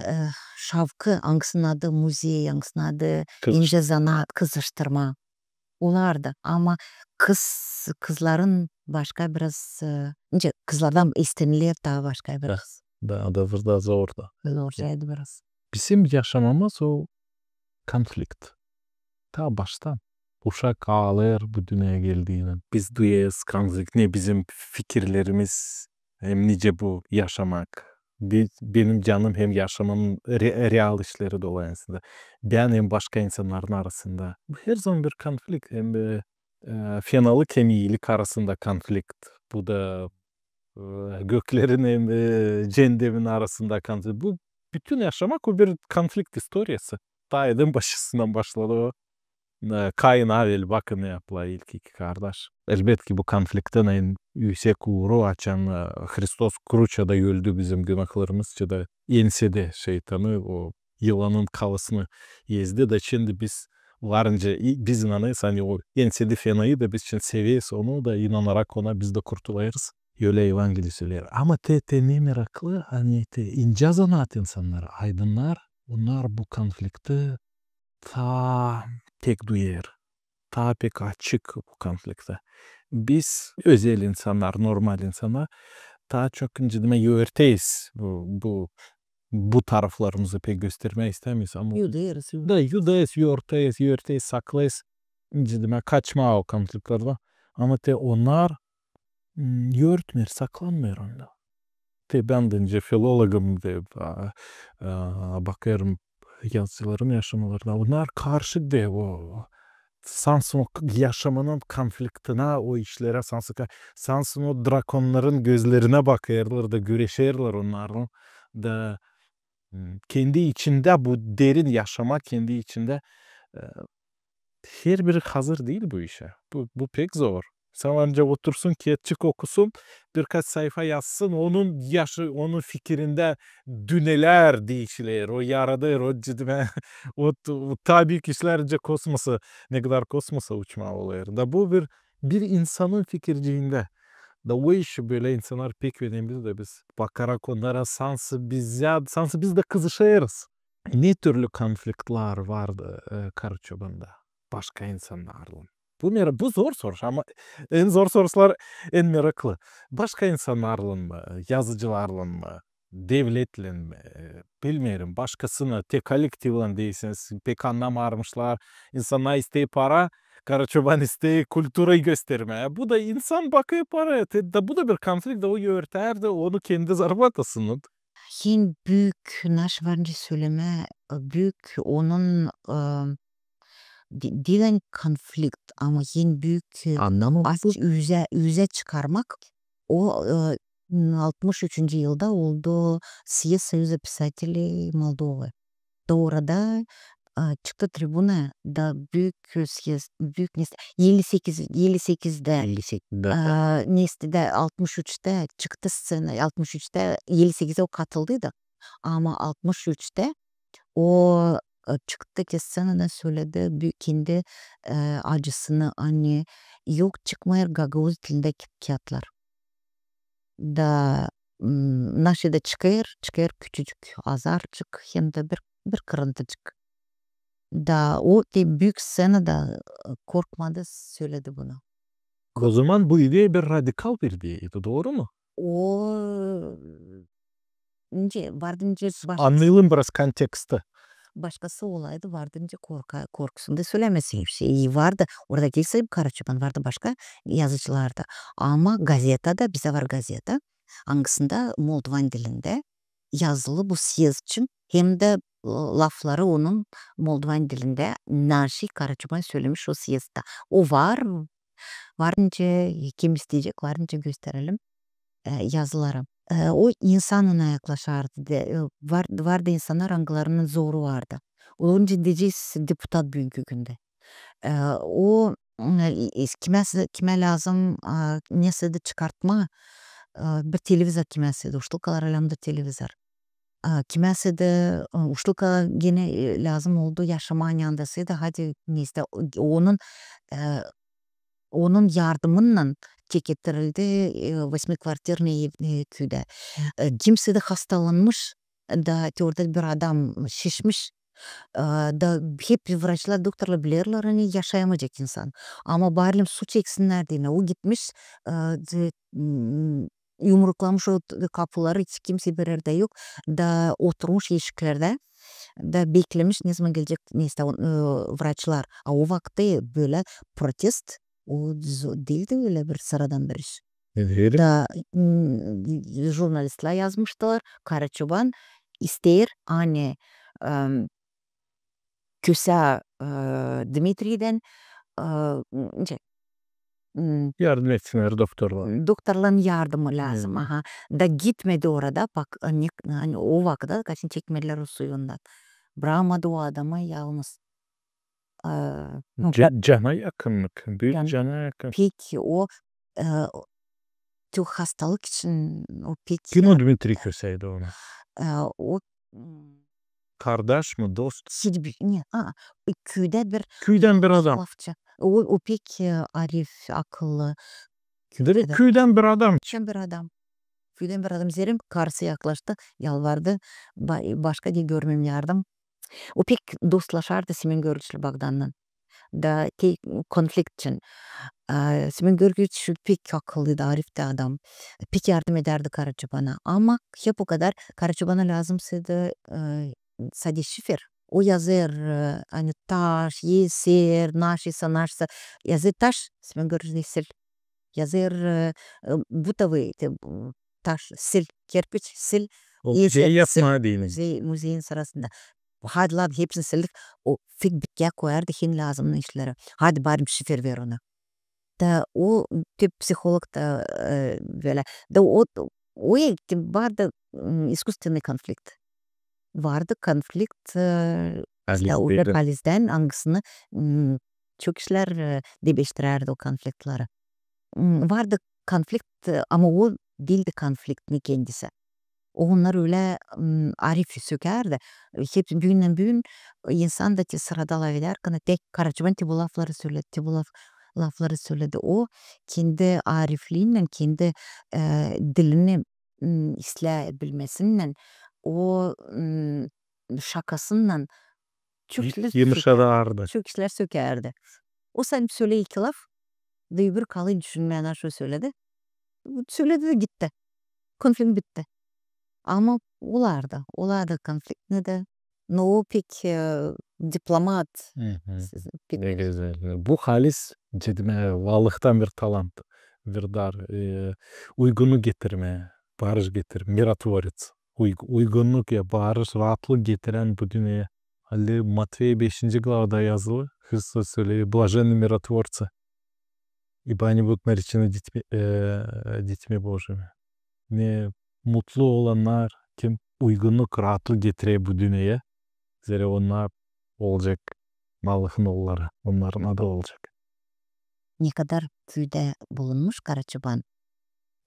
e, şavkı, angısının adı muzey, angısının adı incä zanaat, kızıştırmaa. Olardı. Ama kız, kızların başka biraz, e, nicä, kızlardan istenilär taa başka biraz. Da, da, da zordu. Zorcaydı biraz. Bizim yaşamamız o konflikt. Taa baştan. Uşak aalêêr bu dünneyä geldiinä. Biz duyêrız konflikt, ne bizim fikirlerimiz, hem nicä bu yaşamak. Be-, benim canım hem yaşamanın re-, real işleri dolayısında. Bän hem başka insannarın arasında. Bu herzaman bir konflikt. Hem, e, e, fenalık hem iilik arasında konflikt. Bu da, e, göklerin hem, e, cennemin arasında konflikt. Bu bütün yaşamak o bir konflikt istoriyası. Taa Edän başısından başladı o. e, Kain Avel, bakın ne yaptılar ilk iki kardaş. Elbetki bu konfliktin en üüsek uuru, açan, e, Hristos kruçada öldü bizim günahlarımız için da ensedi şeytanı, o yılanın kafasını ezdi da şindi biz varınca, i-, biz inanêrız, ani o ensedi fenayı da biz şindi severiz onu da, inanarak ona biz da kurtulêrız. Ölä Evangeliya söleer. Ama te, te ne meraklı, ani te incä zanaat insannarı, aydınnar, onnar bu konflikti taa pek duyêr, taa pek açık bu konflikti. Biz, özel insannar, normal insannar, taa çok, nicä demäk, örteyiz bu, bu, bu taraflarımızı pek göstermää istämeeriz, ama yudêrız, da yudêrız, örteyiz, örteyiz, saklêêrız, nicä demäk, kaçmaa o konfliktlerdän. Ama te onnar, m, örtmeer, saklanmêêr onda. Te bän dä nicä filologum da, a, a, bakêrım yazıcıların yaşamalarına. Onnar karşı da o, sansın o k-, yaşamanın konfliktinä, o işlerä, sansın ka-, sansın o drakonnarın gözlerinä bakêrlar da güreşerlär onnarlan. Da, m, kendi içindä bu derin yaşamaa, kendi içindä, e, herbiri hazır diil bu işä. Bu, bu pek zor. Sän varınca otursun, kiyatçık okusun, birkaç sayfa yazsın, onun yaşı-, onun fikirindä dünnelär diişilär, o yaradêr, o ciddi, o, o taa büük işlär, nicä kosmosa, ne kadar kosmosa uçmaa olêr. Da bu bir, bir insanın fikirciindä. Da o işi bölä insannar pek önemli da biz bakarak onnara sansın bizä, sansın biz dä kızışêrız. Ne türlü konfliktlär vardı, e, Karaçobanda başka insannarlan? Bu mera-, bu zor soruş, ama en zor soruşlar en meraklı. Başka insannarlan mı, yazıcılarlan mı, devletlän mi, e, bilmeerim, başkasını, te kollektivlän deersiniz, pek annamarmışlar, insannar isteer para, Karaçoban isteer kulturayı göstermää. Bu da insan bakêr paraya, te, da bu da bir konflikt, da o örtär dä onu kendi zarbatasını. En büük, nasıl varınca sölemää, büük onun, e, di-, diil ani konflikt, ama en büük, e, annamı aç-, üzä, üzä çıkarmak. O, e, altmış üçüncü yılda oldu съезд Союза писателей Молдовы. Da orada, e, çıktı tribuna, da büük съезд, büük nes-, elli sekiz, elli sekizdä, elli sekizdä, e, nestädä altmış üçtä çıktı sţena, altmış üçtä, elli sekizdä o katıldı da. Ama altmış üçtä o, e, çıktı ki sţenadan söledi büük kendi, e, acısını, ani yok çıkmêêr gagauz dilindä ki-, kiyatlar. Da, m, naşey da çıkêr, çıkêr küçücük, azarcık, hem dä bir, bir kırıntıcık. Da o te büük sţenada, e, korkmadı, söledi bunu. O zaman bu ideya bir radikal bir ideyaydı, dooru mu? O, nicä, vardı nicä baş-, annayalım biraz konteksti. Başkası olaydı, vardı nicä korka-, korkusunda sölämesi bir şey. E, vardı, orada diil sade Karaçoban, vardı başka yazıcılar da. Ama gazetada, bizdä var gazeta, angısında moldvan dilindä yazılı bu съезд için, hem dä, e, lafları onun moldvan dilindä, naşey Karaçoban sölemiş o съездtä. O var, var nicä, kim isteyecek, var nicä gösterelim, e, yazıları. E, o insan ona yaklaşardı, de, e, var, vardı insannar, angılarının zoru vardı. Olunca deyecez deputat büünkü gündä. E, o, e, kimä, kimä lääzım, e, nesä dä çıkartmaa, e, bir televizor kimäsä dä, uştulkalar alemdä televizor. E, kimäsä dä, e, uştulka genä, e, lääzım oldu yaşamaa, ani andasıydı, hadi, neysä, o-, onun, e, onun yardımınnan çekettirildi, e, восьмиквартирный ev, e, küüdä. E, kimsä dä hastalanmış, da te orada bir adam şişmiş, e, da hep vraçlar, doktorlar bilerlär, ani yaşayamayacek insan. Ama bari su çeksinnär deyni, o gitmiş, e, d-, m, yumruklamış o t-, kapuları, hiç kimsä bir erdä yok, da oturmuş eşiklerdä, da beklemiş, ne zaman gelecek, neysä, e, vraçlar. A o vakıt bölä protest, o z-, diildi ölä bir sıradan bir iş. Da, m, jurnalistlär yazmıştılar, Karaçoban isteer, ani, em, kösä, e, Dmitriydän, e, nicä, m, yardım etsinnär doktorlara. Doktorların yardımı lääzım, aha. Da gitmedi orada, bak, ani, ani o vakıtta, kaçın çekmedilär o suyu ondan. Brakmadı o adamı yalnız. e, nu, ca-, cana yakınlık. Büük cana yakın. Pek o, e, o, te o hastalık için o pek... Kim o Dmitriy Köseydi onu? E, o, m, kardaş mı, dost? Siz bi-, ne, a, küüdä bir... Küüdän bir adam. Lafçı. O, o pek, e, arif, akıllı. Küüdän bir adam. Küüdän bir adam. Küüdän bir adam. Zerä karısı yaklaştı, yalvardı. Ba-, başka diil görmeyim yardım. O pek dostlaşardı Semön Georgiçlän Bogdannan. Da te konflikt için. A, Semön Georgiç pek akıllıydı, arif tä adam. Pek yardım edärdi Karaçobana. Ama hep o kadar Karaçobana lääzımsaydı, e, sade şifer. O yazêr, e, ani taş, eser, naşisa, naşisa. Yazêr taş, Semön Georgiç sil. Yazêr, e, e, бытовой, te, bu, taş, sil, kerpiç, sil, eser, sil. O muzeyi yapmaa deyni. Muzeyin sırasında. Hadi, ladno, hepsini sildik. O pek bitkiyä koyardı, hem lääzımnı işlerä. Hadi, baarım, şifer ver ona. Da o, te psiholog da, e, bölä. Da o, o, e, te vardı, m, искусственный konflikt. Vardı konflikt, e, alistän, angısını, m, çok işlär, e, debeştirärdi o konfliktleri. M, vardı konflikt, e, ama o diildi konfliktni kendisi. O onnar ölä, m, arif sökärdi. Hep büündän büün insan da te sırada lafedärkän te Karaçoban te bu lafları söledi, te bu laf-, lafları söledi. O kendi arifliinnän, kendi, e, dilini, m, islää bilmesinnän, o, m, şakasınnan çok işlär sökärdi. Çok işlär sökärdi. O sade söledi iki laf, da öbür kalêr düşünmää, nasıl söledi. Söledi da gitti. Konflikt bitti. Ama olardı, olardı konfliktni dä. No o pek, e, diplomat. Hı hı. Siz pek... Ne gözäl. Bu halis, dedim, e, Allahtan bir talant, bir dar, e, uygunnuk getirmää, barış getirmää, миротворец. Uyg-, uygunnuk ya, barış, raatlık getirän bu dünneyä. Halizdän Matvey beşinci glavada yazılı, Hristos söleer, блаженны миротворцы, ибо они будут наречены детьми, э, детьми Божьими. Ne mutlu olannar, kim uygunnuk, raatlık getirer bu dünneyä, zerä onnar olacek Allahın oolları, onnarın adı olacek. Ne kadar küüdä bulunmuş Karaçoban,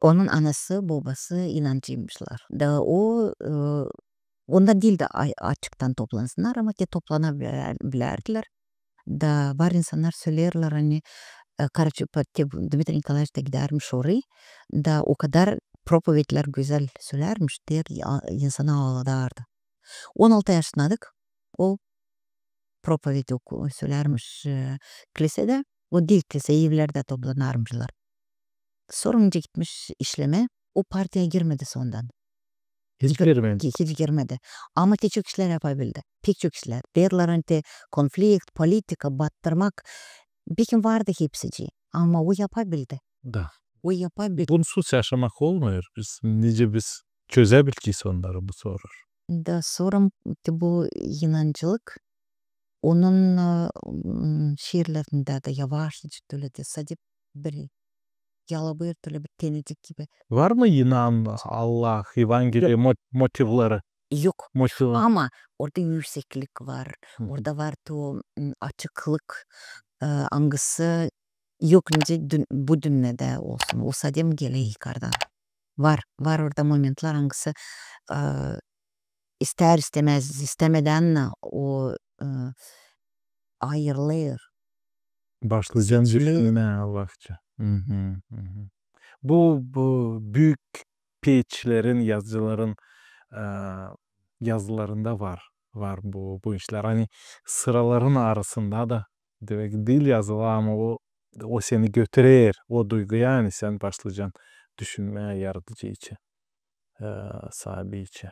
onun anası, bobası inancıymışlar. Da o, e, onda diil dä a-, açıktan toplansınnar, ama te toplana bilär-, bilärdilär. Da var insannar söleerlär, ani, e, Karaçoban, te bu Dmitriy Nikolaeviç ta gidärmiş orayı, da o kadar propovedlär gözäl sölärmiş, deer, a-, insanı aaladardı. On altı yaşınadık, o propoved oku-, sölärmiş, e, klisedä, o diil klisä, evlerdä toplanarmışlar. Sora nicä gitmiş işlemää, o partiyaya girmedi sonradan. Hiç girmedi. Hiç girmedi. Ama te çok işlär yapabildi. Pek çok işlär. Deerlär, ani te konflikt, politika, battırmak. Bekim vardı hepsicii. Ama o yapabildi. Da. O yapabildi. Bunsuz yaşamak olmêêr. Biz, nicä biz çözebilcez onnarı, bu sorur. Da sora te bu inancılık, onun, e, m, şiirlerindä dä yavaşça tölä te sade bir yalabêêr, tölä bir tenecik gibi. Var mı inan, Allah, Evangeliya mo-, motivleri? Yok. Motivleri. Ama orada üüseklik var. Hı. Orada var o, m, açıklık, e, angısı yok nicä dün-, bu dünnedä olsun. O sade geler yukardan. Var, var orada momentlar, angısı, e, istär-istämäz, istämedän o, e, ayırılêr. Başlayacan düşünmää Allahça. Hı hı, hı hı. Bu, bu büük peetçilerin, yazıcıların, e, yazılarında var, var bu, bu işlär. Ani sıraların arasında da demek diil yazılı, ama o, o seni götürer o duyguya, ani sän başlayacan düşünmää yaradıcı için, e, saabi için.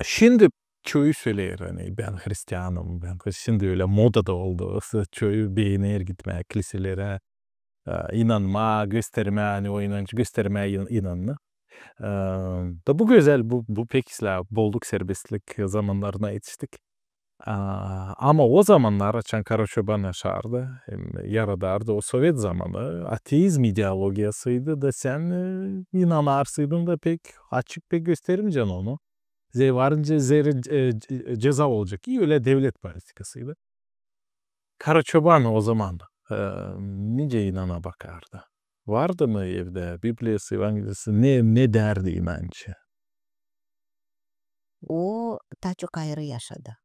Şindi çoyu söleer, ani bän hristianım, bän hri-, şindi ölä modada oldu, çoyu beener gitmää kliselerä, e, inanmaa, göstermää, ani o inancı göstermää in-, inanını. E, da bu gözäl, bu, bu pek islää, bolluk, serbestlik zamannarına etiştik. A, ama o zamannar, açan Karaçoban yaşardı, hem yaradardı, o sovet zamanı, ateizm ideologiyasıydı da sän, e, inanarsaydın da pek açık, pek göstermeyecän onu. Zerä varınca, zerä, e, ce-, ceza olacek. İi, ölä devlet politikasıydı. Karaçoban o zaman, e, nicä inana bakardı? Vardı mı evdä Bibliyası, Evangeliyası? Ne, ne därdi inançı? O taa çok ayırı yaşadı.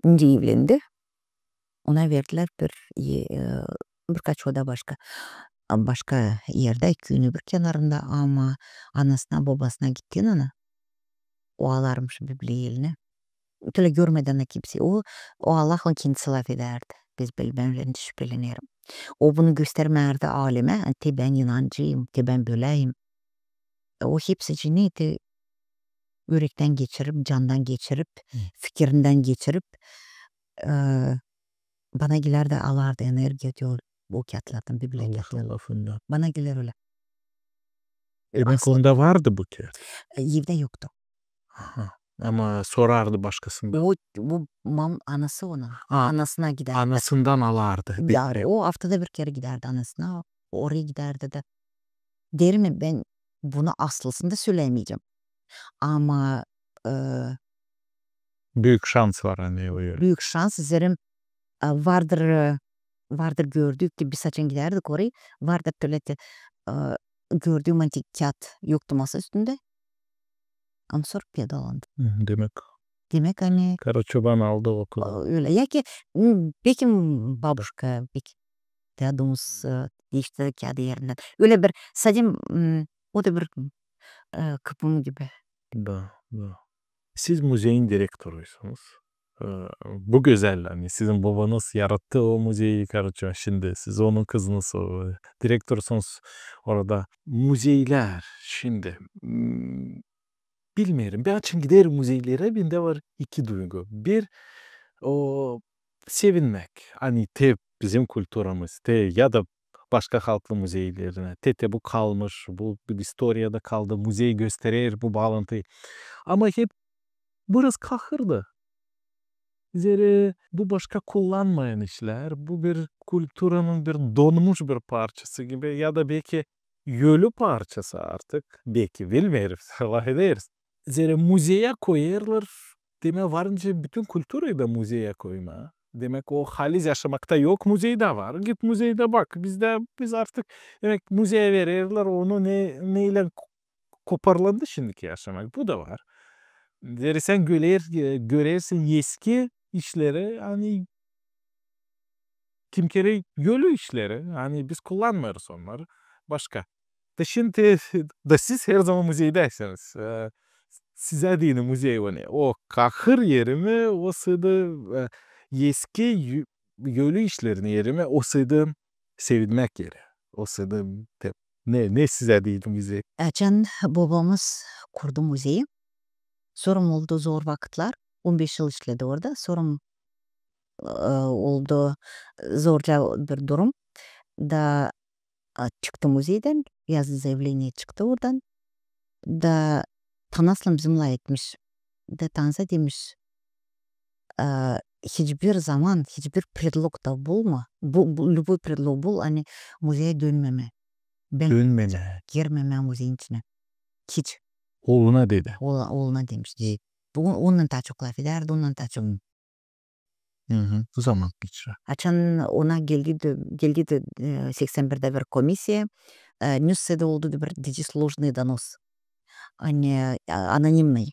Nicä evlendi, ona verdilär bir, e, birkaç oda başka, başka erdä, küünün bir kenarında, ama anasına, bobasına gittiinannan, o alarmış Bibliya elinä. Tölä görmedi ona kimseyi. O, o Allahlan kendisi lafedärdi. Biz bölä, bän ölä şüpelenerim. O bunu göstermärdi alemä, ani te bän inancıyım, te bän böläyim. O hepsicini te ürektän geçirip, candan geçirip, fikirindän geçirip, e, bana gelärdi, alardı energiya, diyor, o kiyatlardan, Bibliya kiyatlardan. Bana geler ölä. Demäk, onda vardı bu kiyat? E, evdä yoktu. Aha. Ama sorardı başkasından. O, bu mam-, anası ona. Anasına gidärdi. Anasından alardı. Yarı, o aftada bir kerä gidärdi anasına. Oraya gidärdi dä. Derim, bän bunu aslısında sölämeyecäm. Ama, e, büük şans var, ani o ölä. Büük şans, zerä, e, vardır, e, vardır gördüük, te biz açan gidärdik oraya, vardır tölä te, e, gördüüm, ani kiyat yoktu masa üstündä. Ama sora peydalandı. Demäk. Demäk, ani Karaçoban aldı o kulağa. Ölä. Ya ki, m, beki babuşka, beki dadumuz, e, diişti kiyadı erindän. Ölä bir, sadim, m, o da bir, e, kıpım gibi. Da, da. Siz muzeyin direktoruysunuz. E, bu gözäl, ani sizin bobanız yarattı o muzeyi, karaço, şindi siz onun kızınız, o, e, direktorsunuz orada. Muzeylär şindi, m, bilmeerim. Bän açan giderim muzeylerä, bendä var iki duygu. Bir, o sevinmäk. Ani te bizim kulturamız, te ya da başka halklı muzeylerinä, te, te bu kalmış, bu bir istoriyada kaldı, muzey gösterer bu baalantıyı. Ama hep biraz kahır da. Zerä bu başka kullanmayan işlär, bu bir kulturanın bir donmuş bir parçası gibi ya da beki ölü parçası artık, beki, bilmeerim, lafederiz. Zerä muzeyä koyêrlar, demäk, var nicä bütün kulturayı da muzeyä koymaa. Demäk, o haliz yaşamakta yok, muzeydä var. Git muzeydä bak, bizdä, biz artık, demäk, muzeyä vererlär onu, ne, neylän koparlandı şindiki yaşamak. Bu da var. Zerä sän görer-, e, görersin eski işleri, ani kimkerä ölü işleri, ani biz kullanmêêrız onnarı. Başka. Da şindi, da siz herzaman muzeydäsiniz. E, sizä deyni muzey o ne? O kahır eri mi, osaydı, e, eski yö-, ölü işlerin eri mi, osaydı sevinmäk eri? Osaydı te-, ne, ne sizä deyni muzey? Açan bobamız kurdu muzeyi, sora oldu zor vakıtlar, on beş yıl işledi orada, sora, e, oldu zorca bir durum. Da, a, çıktı muzeydän, yazdı zayavleniye, çıktı oradan. Da Tanaslan bizimnän etmiş. Da Tanasa demiş, e, hiçbir zaman, hiçbir predlog da bulma. Bu, bu, любой предлог bul, ani muzeyä dönmemää. Bän girmemää muzeyin içinä. Hiç. Ooluna dedi. Ool-, ooluna demiş. Bu, onunnan taa çok lafedärdi, onunnan taa çok. Hı hı. Bu zaman geçirä. Açan ona geldi dä, geldi dä, e, seksän birdä bir komissiya, e, нюсседä oldu da bir, deecez, ложный донос. Ani, e, anonimnıy.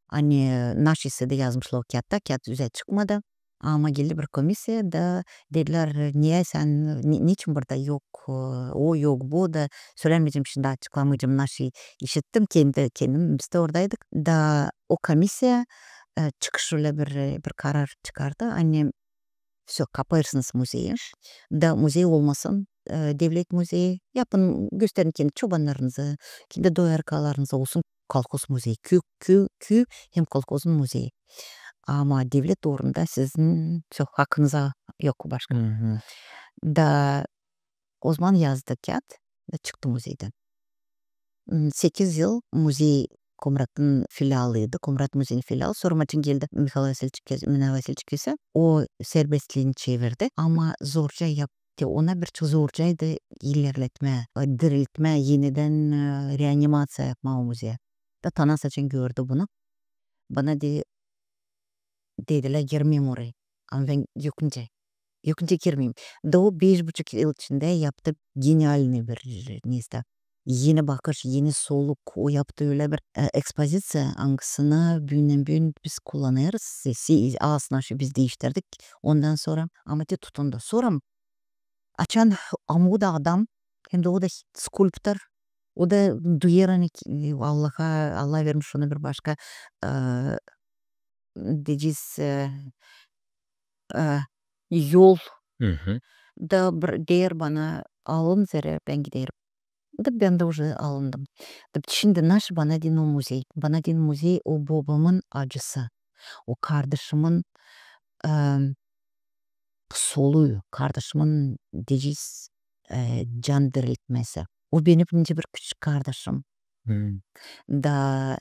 Ani, e, naşiysä dä yazmışlar o kiyattan, kiyat üzä çıkmadı. Ama geldi bir komissiya da dedilär, niyä sän, ne, neçin burada yok, e, o yok, bu da, sölämeyecäm şindi, açıklamayacam, naşiy işittim, kendi, kendim, biz dä oradaydık. Da o komissiya, e, çıkış ölä bir, e, bir karar çıkardı, ani всё, kapêrsınız muzeyi. Da muzey olmasın, e, devlet muzeyi. Yapın, gösterin kendi çobannarınızı, kendi doyarkalarınızı, olsun kolhoz muzeyi. Küü, küü, küü hem kolhozun muzeyi. Ama devlet uurunda sizin, всё, hakınıza yok başka. Hı hı. Da ozaman yazdı kiyat da çıktı muzeydän. M, sekiz yıl muzey Komratın filialıydı, Komrat muzeyin filialı. Sora açan geldi Mihail Vasilyeviç Köse, Mihail Vasilyeviç Köse, o serbestliini çevirdi. Ama zorca yaptı, ona bir çok zorcaydı ilerletmää, e, diriltmää, enidän, e, reanimaţiya yapmaa o muzeyi. Da Tanas açan gördü bunu, bana de-, dedilär, girmeyim orayı. Ama bän yok nicä. Yok, girmeyim. Da o beş buçuk yıl içindä yaptı genialnıy bir, neysä, eni bakış, eni soluk. O yaptı ölä bir, e, ekspoziţiya, angısını büündän-büün biz kullanêrız. Se-, se-, aslında şu biz diiştirdik ondan sora. Ama te tutundu. Sora açan, ama o da adam, hem dä o da skulptor. O da duyêr, ani ki-, Allaha, Allah vermiş ona bir başka, e, deyecez, e, e, yol. Da bir deer bana: "Alın zerä, bän giderim." Da bän dä uje alındım. Da şindi naşey bana deyni o muzey? Bana deyni muzey o bobamın acısı. O kardaşımın, e, soluyu, kardaşımın, deyecez, e, can diriltmesi. O benim nicä bir küçük kardaşım. Da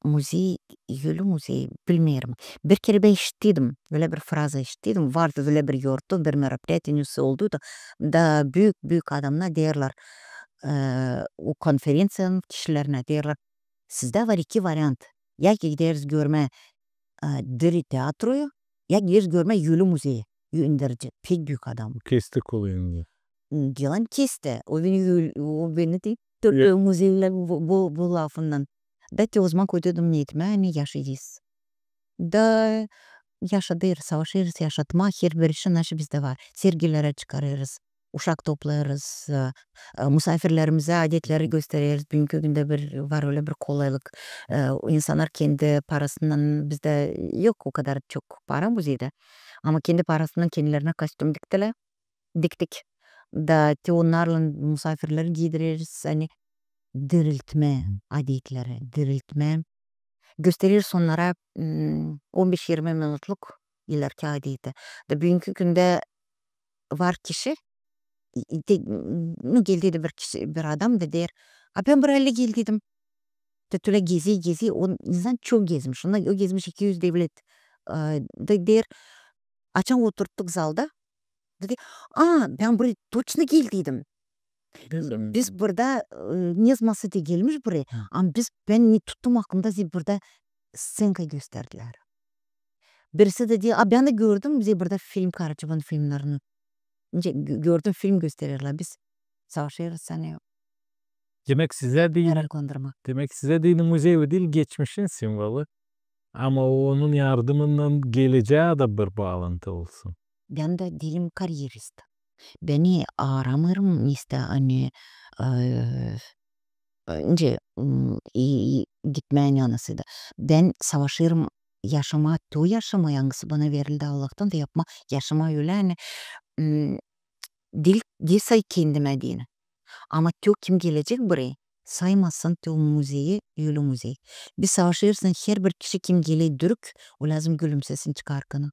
muzey, ölü muzey, bilmeerim. Bir kerä bän işittiydim, ölä bir fraza işittiydim. Vardı ölä bir yortu, bir meropriyatiye, nesä olduydu. Da büük-büük adamnar deerlär, e, o konferenţiyanın kişilerinä deerlär: "Sizdä var iki variant. Ya gideriz görmää, e, diri teatroyu, ya gideriz görmää ölü muzeyi." Önderici, pek büük adam. Kesti kolunu. Dilerim kesti. O beni öl-, o beni de tuttu muzeylän bu, bu, bu lafından. Da te ozaman koyduydum neetmää, ani yaşayız. Da yaşadêrız, savaşêrız yaşatmaa, herbir işi naşey bizdä var. Sergilerä çıkarêrız, uşak toplêêrız, e, e, musaafirlerimizä adetleri göstereriz. Büünkü gündä bir, var ölä bir kolaylık. E, insannar kendi parasından, bizdä yok o kadar çok para muzeydä. Ama kendi parasından kendilerinä kostüm diktilär. Diktik. Da te onnarlan musaafirleri giidireriz, ani diriltmää adetleri, diriltmää. Göstereriz onnara, m, on beş irmi minutluk ilerki adeti. Da büünkü gündä var kişi, i-, i-, te-, nu, geldiydi bir kişi, bir adam da deer: "A bän buraylan geldiydim." Te tölä gezey, gezey, o insan çok gezmiş. Onda o gezmiş iki üz devlet. E, da deer, açan oturttuk zalda, dedi: "A, bän buraya toçno geldiydim. Biz burada, e, ne zaman sade gelmiş buraya, ama biz, bän ne tuttum aklımda, zerä burada sţenka gösterdilär." Birisi dä deer: "A, bän dä gördüm, zerä burada film, Karaçovan filmlerini. Nicä gö-, gördüm, film göstererlär, biz savaşêrız, ani meraklandırmaa." Demäk, sizä deyni muzey diil, geçmişin simvolu, ama onun yardımından gelecää dä bir baalantı olsun. Bän dä diilim karierist. Bän aramêêrım nesä, ani, e, e, nicä, m, i-, i-, gitmää, ani anası da. Bän savaşêrım yaşamaa, to yaşamaa, angısı bana verildi Allahtan, da yapmaa, yaşamaa ölä, ani, m, diil, diil say kendimä deyni. Ama to, kim gelecek buraya, saymasın to muzeyi ölü muzey. Biz savaşêrız, ani herbir kişi, kim geler dürük, o lääzım gülümsesin çıkarkana.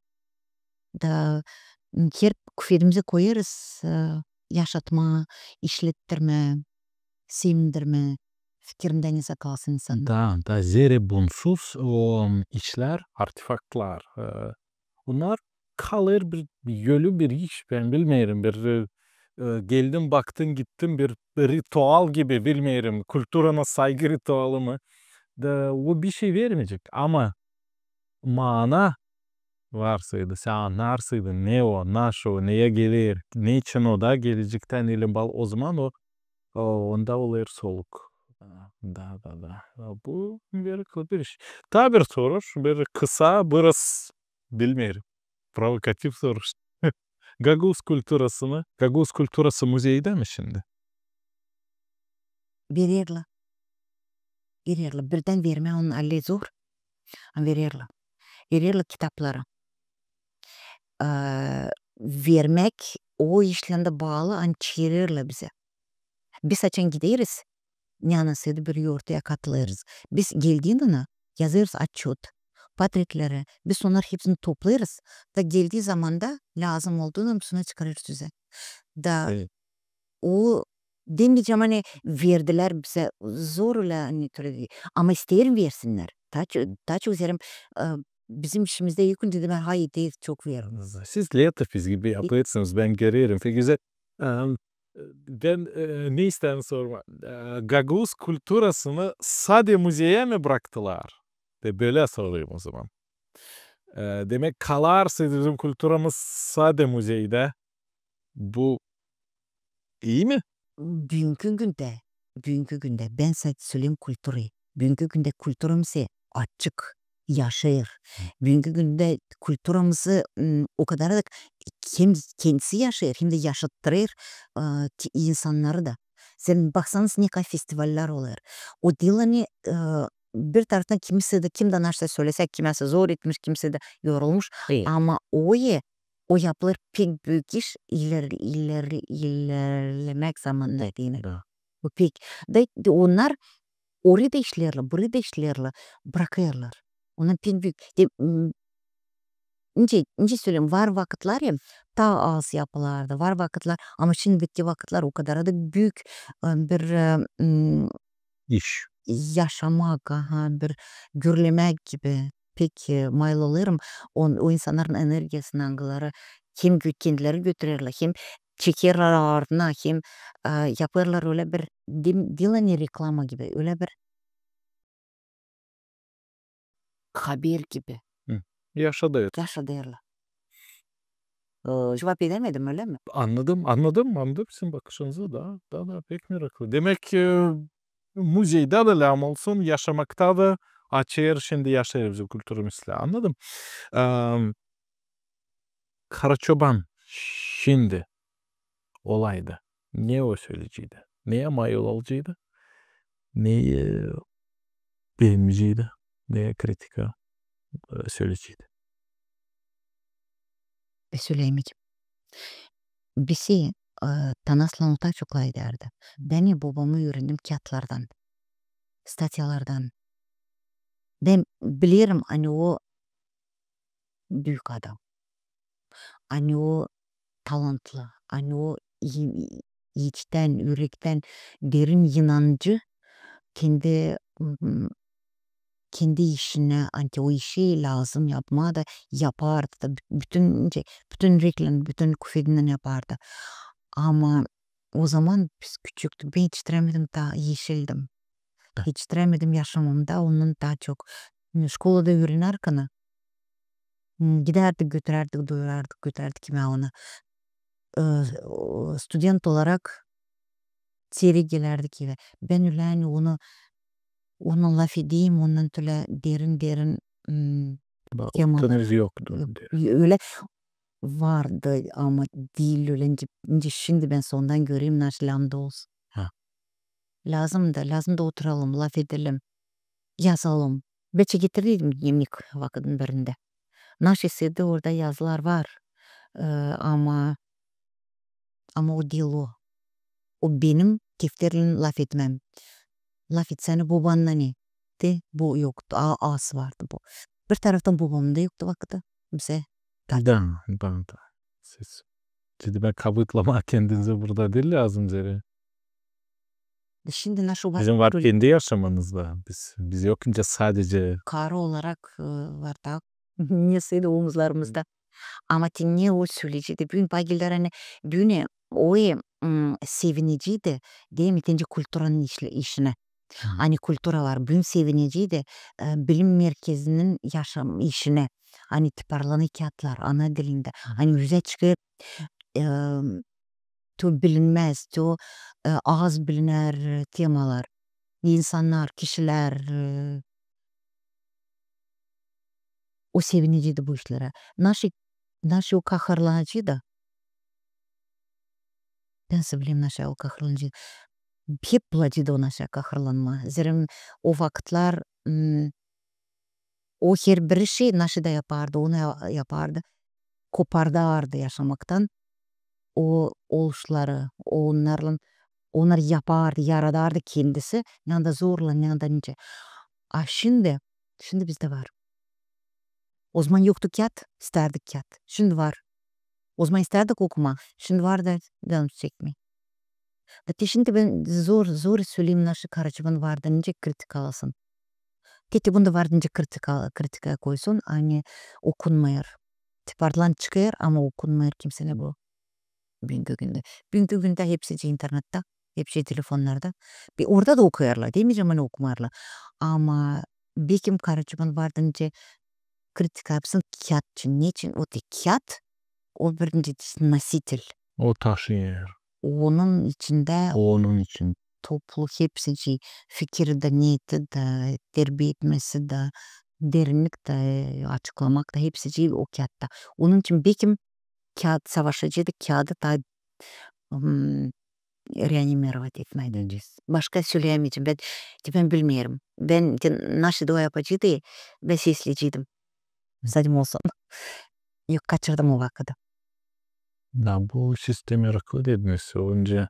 Da, m, her küfetimizä koyêrız, e, yaşatmaa, işlettirmää, sevindirmää, fikirimdä nesä kalsın insan. Da, da, zerä bunsuz o, m, işlär, artefaktlar, e, bunnar kalêr bir, bir ölü bir iş, bän bilmeerim, bir, e, e, geldin, baktın, gittin, bir, bir ritual gibi, bilmeerim, kulturana saygı ritualı mı? Da o bişey vermeyecek. Ama maana varsaydı, sän annarsaydın, ne o, naşo, neyä geler, neçin o da gelecektän ilim bal, ozaman o, o, onda olêr soluk. Da, da, da. Da bu meraklı bir iş. Taa bir soruş, bir kısa, biraz, bilmeerim, provokativ soruş. Gagauz kulturasını, gagauz kulturası muzeydä mi şindi? Vererlär. Vererlär. Birdän vermää onu alli zor. Ama vererlär. Vererlär kitapları. Ee, vermäk o işlän dä baalı, ani çevirerlär bizä. Biz açan gideriz, ne anasıydı bir yortuya katılêrız. Biz geldiynän yazêrız otçot, portretleri, biz onnarı hepsini toplêêrız, da geldii zamanda lääzım olduunda biz onu çıkarêrız üzä. Da o, demeyecäm, ani verdilär bizä zor ölä, ani türlü, ama isteerim, versinnär. Taa ço-, taa çok isteerim, e, bizim işimizdä yok, dedim, ha, isteerim çok verin. Siz letopis gibi yapêrsınız, bän görerim. Pek gözäl. Em, bän, e, ne isteerim sormaa. E, gagauz kulturasını sade muzeyä mi braktılar? Te bölä sorayım ozaman. E, demäk, kalarsa bizim kulturamız sade muzeydä. Bu ii mi? Büünkü gündä, büünkü gündä, bän sade söleyim kulturayı. Büünkü gündä kulturamız açık, yaşêêr. Büünkü gündä kulturamızı, m, o kadar da hem kendisi yaşêêr, hem dä yaşattırêr, e, ki-, insannarı da. Sän baksanız, ne kadar festivallär olêr. O diil ani, e, bir taraftan kimisi dä, kim dä nasıl sölesä, kimäsä zor etmiş, kimisi dä yorulmuş. Ama o, e, o yapılêr pek büük iş ileri, ileri, ilerlemäk zamanında deyni. Bu pek. Da, da onnar orayı da işleerlär, burayı da işleerlär, brakêrlar. Onnar pek büük. De, m, nicä, nicä söleyim, var vakıtlar, e, taa az yapılardı, var vakıtlar, ama şindiki vakıtlar o kadar da büük, e, bir, e, m, İş. yaşamak, aha, bir gürlemäk gibi. Pek, e, mayıl olêrım o, o insannarın energiyasını, angıları hem gö-, kendileri götürerlär, hem çekerlär ardına, hem, e, yapêrlar ölä bir, di-, diil ani reklama gibi, ölä bir haber gibi. Hı. Yaşadêr. Yaşadêrlar. E, cuvap erämedim, ölä mi? Annadım, annadım, annadım sizin bakışınızı da, da, da pek meraklı. Demäk, e, muzeydä dä lääzım olsun, yaşamakta da açêr, şindi yaşêêr bizim kulturamız islää. Annadım. E, Karaçoban şindi olaydı. Ne o söleyeceydi? Neyä mayıl olaceydı? Neyä beenmeyeceydi? Neyä kritika, e, söleyeceydi? E, söleyim. Bisi, e, Tanas Lanutay çok lafedärdi. Bän bobamı üürendim kiyatlardan, statyalardan. Bän bilerim, ani o büük adam. Ani o talantlı, ani o i-, i-, içtän, ürektän derin inancı kendi, m, kendi işinä, ani o işi lääzım yapmaa da yapardı da, bü-, bütün, şey, bütün üreklän, bütün kuvetinnän yapardı. Ama o zaman biz küçüktük, bän etiştirämedim, taa eşildim. Etiştirämedim yaşamamda, ondan taa çok. Şkolada üürenärkän, m, gidärdik, götürärdik, duyurardık, götürärdik kimä onu. E, o, student olarak seri gelärdik evä. Bän ölä ani onu, onunnan lafedeyim, onunnan ölä derin-derin, m, temalar. Tanısı yoktu. Ölä vardı, ama diil ölä, nicä, nicä şindi bän sondan göreyim, naşey lääzım da olsun. Ha. Lääzım da, lääzım da oturalım, lafedelim, yazalım. Bän çekettiräydim dnevnik vakıdın birindä. Naşey sade orada yazılar var. E, ama, ama o diil o. O benim defterlän lafetmäm. Lafetsä, ani bobandan, e, te bu yoktu, a-, az vardı bu. Bir taraftan bobamın da yoktu vakıdı bizä. Da, da, da. Siz, demäk, kabıtlamaa kendinizi burada diil lääzım zerä. Şindi naşey var. Sizin var kendi yaşamanız da. Biz, biz yok nicä sadece. Karı olarak, e, var da. Nesä dä omuzlarımızda. Ama te ne o söleyeceydi. Büün baa geler, ani büün o, e, m, sevineceydi, diil mi, te nicä kulturanın işle-, işinä. Ani kultura var. Büün sevineceydi, e, bilim merkezinin yaşam işinä. Ani toparlanêr kiyatlar ana dilindä. Ani üzä çıkêr, e, to bilinmäz, to, e, az bilinär temalar, insannar, kişilär, e, o sevineceydi bu işlerä. Naşey, naşey o kahırlanaceydı. Bän sä bileyim, naşey o kahırlanaceydı. Hep bulaceydı o naşey kahırlanmaa. Zerä o vakıtlar, m, o herbir işi naşey da yapardı, onu ya-, yapardı. Kopardardı yaşamaktan o oluşları, onnarlan, onnarı yapardı, yaradardı kendisi, ne anda zorlan, ne anda nicä. A şindi, şindi bizdä var. Ozaman yoktu kiyat, istärdik kiyat. Şindi var. Ozaman istärdik okumaa, şindi var da canımız çekmeer. Da te şindi bän zor, zor söleyim, naşey Karaçoban vardı, nicä kritikalasın. Te, te bunda vardı, nicä kritika, kritika koysun, ani okunmêêr. Toparlan çıkêr, ama okunmêêr kimseyä bu. Büünkü gündä. Büünkü gündä hepsicii internettä, hepsicii telefonnarda. Bi orada da okuyêrlar, demeyecäm, ani okumêêrlar. Ama bekim Karaçoban vardı, nicä kritika yapsın kiyat için. Neçin? O te kiyat, o birinci nositel. O taşıyêr. Onun içindä, onun için toplu hepsicii fikiri dä, niyeti dä, terbiya etmesi dä, derinlik dä, e, açıklamak da hepsicii o kiyatta. Onun için bekim kiyat savaşaceydı, kiyatı taa, ım, reanimirovat etmeyecez. Başka söleyämeyecäm. Bän, te bän bilmeerim. Bän te nasıl da o yapaceydı, bän sesleceydim. Zaten olsun. Yok, kaçırdım o vakıdı. Da bu siz te meraklı dediniz. Önce,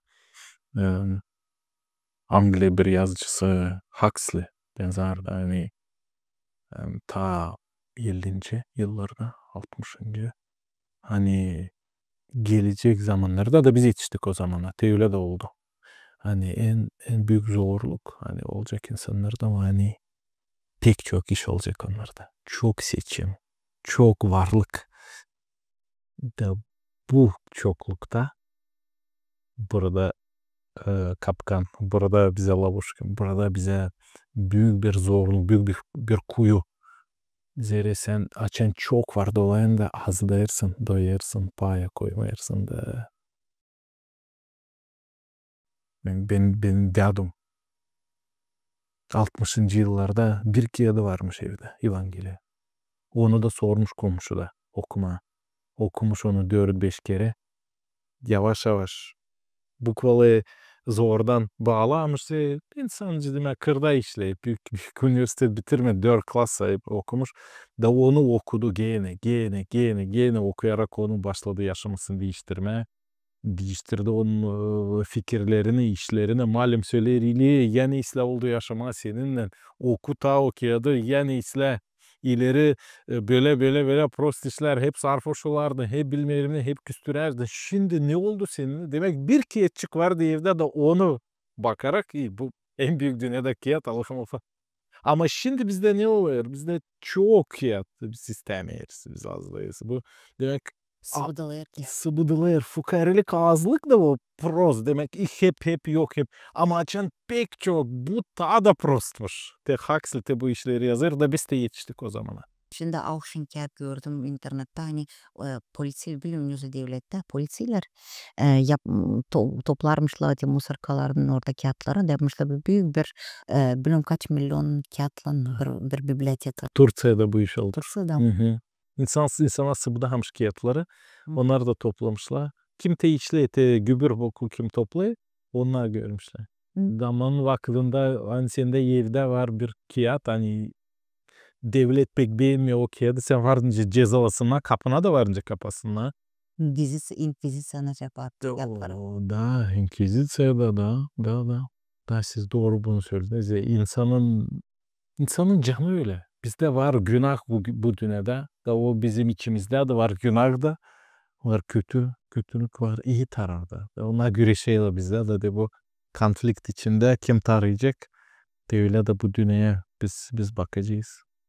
e, Angliya bir yazıcısı Huxley, bän zannederim, ani, e, taa ellinci yıllarda, altmışıncı, ani gelecek zamannarda da biz etiştik o zamana, te ölä dä oldu. Ani en, en büük zorluk, ani olacek insannarda, ani pek çok iş olacek onnarda. Çok seçim, çok varlık. Da bu çoklukta burada, e, kapkan, burada bizä lavuşka, burada bizä büük bir zorluk, büük bir, bir kuyu. Zerä sän açan çok var, dolayında az da ersän, doyarsın, paya koymayarsın da. Bän, bän, bän dädum altmışıncı yıllarda bir kiyadı varmış evdä, Evangeliya. Onu da sormuş komşuda okumaa. Okumuş onu dört-beş kerä. Yavaş-yavaş bukvaları zordan baalamış. E, insan, demäk, kırda işleer. Büük, büük universitet bitirmedi, dört klas sayıp okumuş. Da onu okudu genä, genä, genä, genä okuyarak onu başladı yaşamasını diiştirmää. Diiştirdi onun, e, fikirlerini, işlerini. Malüm söleer, ileri, yani islää oldu yaşamaa seninnän. Oku taa o kiyadı, yani islää ileri, e, bölä, bölä, bölä prost işlär. Hep sarhoş olardın, hep bilmeerim ne, hep küstürärdin. Şindi ne oldu seninnän? Demäk, bir kiyatçık vardı evdä da onu bakarak, i, bu en büük dünnedä kiyat, Allahım, Allahım. Ama şindi bizdä ne olêr? Bizdä çok kiyat, biz istämeeriz, biz azlêêrız. Bu, demäk, sıbıdılêêr kiyat. Sıbıdılêêr. Fukarelik, azlık da bu prost. Demäk, i hep, hep yok, hep. Ama açan pek çok, bu taa da prostmuş. Te Huxley te bu işleri yazêr da biz te etiştik o zamana. Şindi auşnik kiyat gördüm internettä, ani, e, polisiya, bilmeerim, nesoy devlettä polisiyalar, e, yap-, to-, toplarmışlar te musorkalardan orada kiyatları, da yapmışlar bir büük bir, e, bilmeerim kaç milyon kiyatlan bir, bir biblioteka. Turţiyada bu iş oldu. Turţiyada. Hı hı. İnsan, insana sıbıdamış kiyatları, onnar da toplamışlar. Kim te işleer, te gübür boku kim toplêêr, onnar görmüşlär. Da onun vakıdında, ani sendä evdä var bir kiyat, ani devlet pek beenmeer o kiyadı, sän var nicä cezalasınnar, kapını da var nicä kapasınnar. İnkviziţiya, inkviziţiya ne yapar kiyatları? O, da, inkviziţiyada da, da, da. Da siz dooru bunu sölediniz. E, insanın, insanın canı ölä. Bizdä var günah bu, bu dünnedä. Da o bizim içimizdä dä var günah da. Var kötü, kötülük var, ii taraf da. Da onnar güreşerlär bizdä da, da bu konflikt içindä kim tarıyacek, te ölä da bu dünneyä biz, biz bakacez.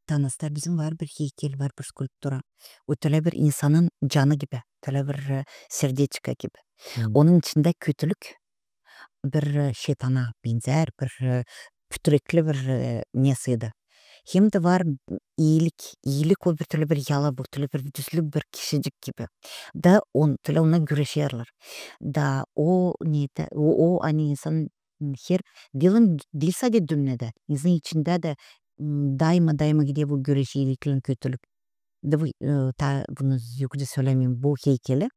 Tanasta bizim var bir heykel, var bir skulptura. O tölä bir insanın canı gibi, tölä bir, e, serdeçka gibi. Hı. Onun içindä kötülük bir, e, şeytana benzär, bir, e, pütrekli bir, e, nesiydi. Hem dä var iilik, iilik o bir tölä bir yala, bu tölä bir düzlük bir kişicik gibi. Da on, tölä onnar güreşerlär. Da o, ne, o, o, ani insan, m, her, diil, diil sade dünnedä, insan içindä dä, m, daima, daima gider bu güreş iiliklän kötülük. Da bu, e, taa bunu yokça sölemeyim, bu heykeli,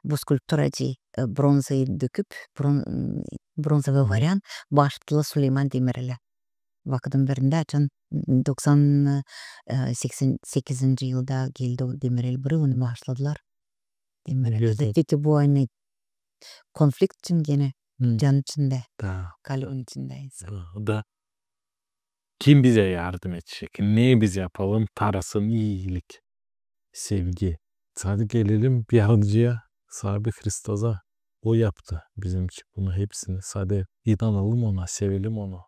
bu skulpturacı, e, bronzayı döküp, bron-, bronzavıy variant baaşladılar Suleyman Demirelä. Vakıdın birindä, açan doksan, e, seksen sekizinci yılda geldi o Demirel burayı, onu baaşladılar Demirelä. Gözäl. Dedi ki, bu ani konflikt için genä can içindä, kalbin içindä insan. Da, da kim bizä yardım edecek? Ne biz yapalım? Tarasın iilik, sevgi. Sade gelelim bir yaradıcıya, saabi Hristosa. O yaptı bizim için bunu hepsini. Sade inanalım ona, sevelim onu.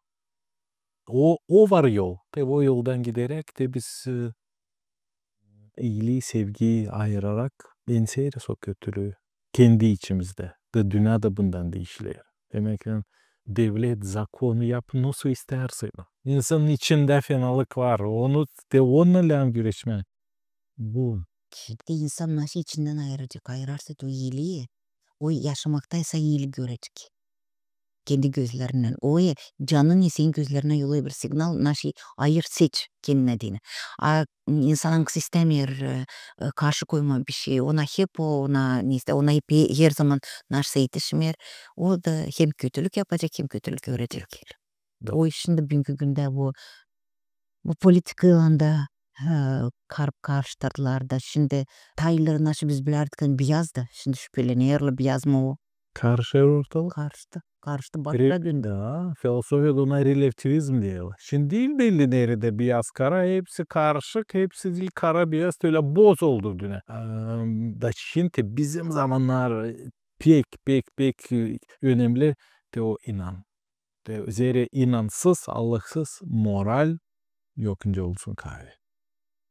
O, o var yol. Te o yoldan gideräk te biz, e, iilii, sevgiyi ayırarak enseeriz o kötülüü. Kendi içimizdä. Da dünnä dä bundan diişleer. Demäk, devlet zakonu yap, nasıl istärsän. İnsanın içindä fenalık var. Onu te, onunnan lääzım güreşmää. bu. Te insan naşey içindän ayıracek, ayırarsa te o iilii, o yaşamaktaysa iilik görecek. Kendi gözlerinnän. O e, canın e senin gözlerinnä yollêêr bir signal, naşey ayır, seç kendinä deyni. A insan angısı istämeer, e, e, karşı koymaa bişey, ona hep o, ona, ne tä, ona hep e-, herzaman naşey etişmeer. O da hem kötülük yapacek, hem kötülük görecek. Da. O iş şindi büünkü gündä bu, bu politikaylan da, e, karıp karıştırdılar da. Şindi tayları naşey biz bilärdik, ani biyaz da. Şindi şüpelenerlär, biyaz mı o? Karışêr ortalık. Karıştı, karıştı, başa döndü. Da, filosofiyada ona relativizm deerlär. Şindi diil belli neredä biyaz, kara, hepsi karışık, hepsi diil kara, biyaz, ölä boz oldu dünä. Am, da şindi bizim zamannar pek, pek, pek, e, önemli te o inan. Te zerä inansız, Allahsız moral yokunca olsun kaavi.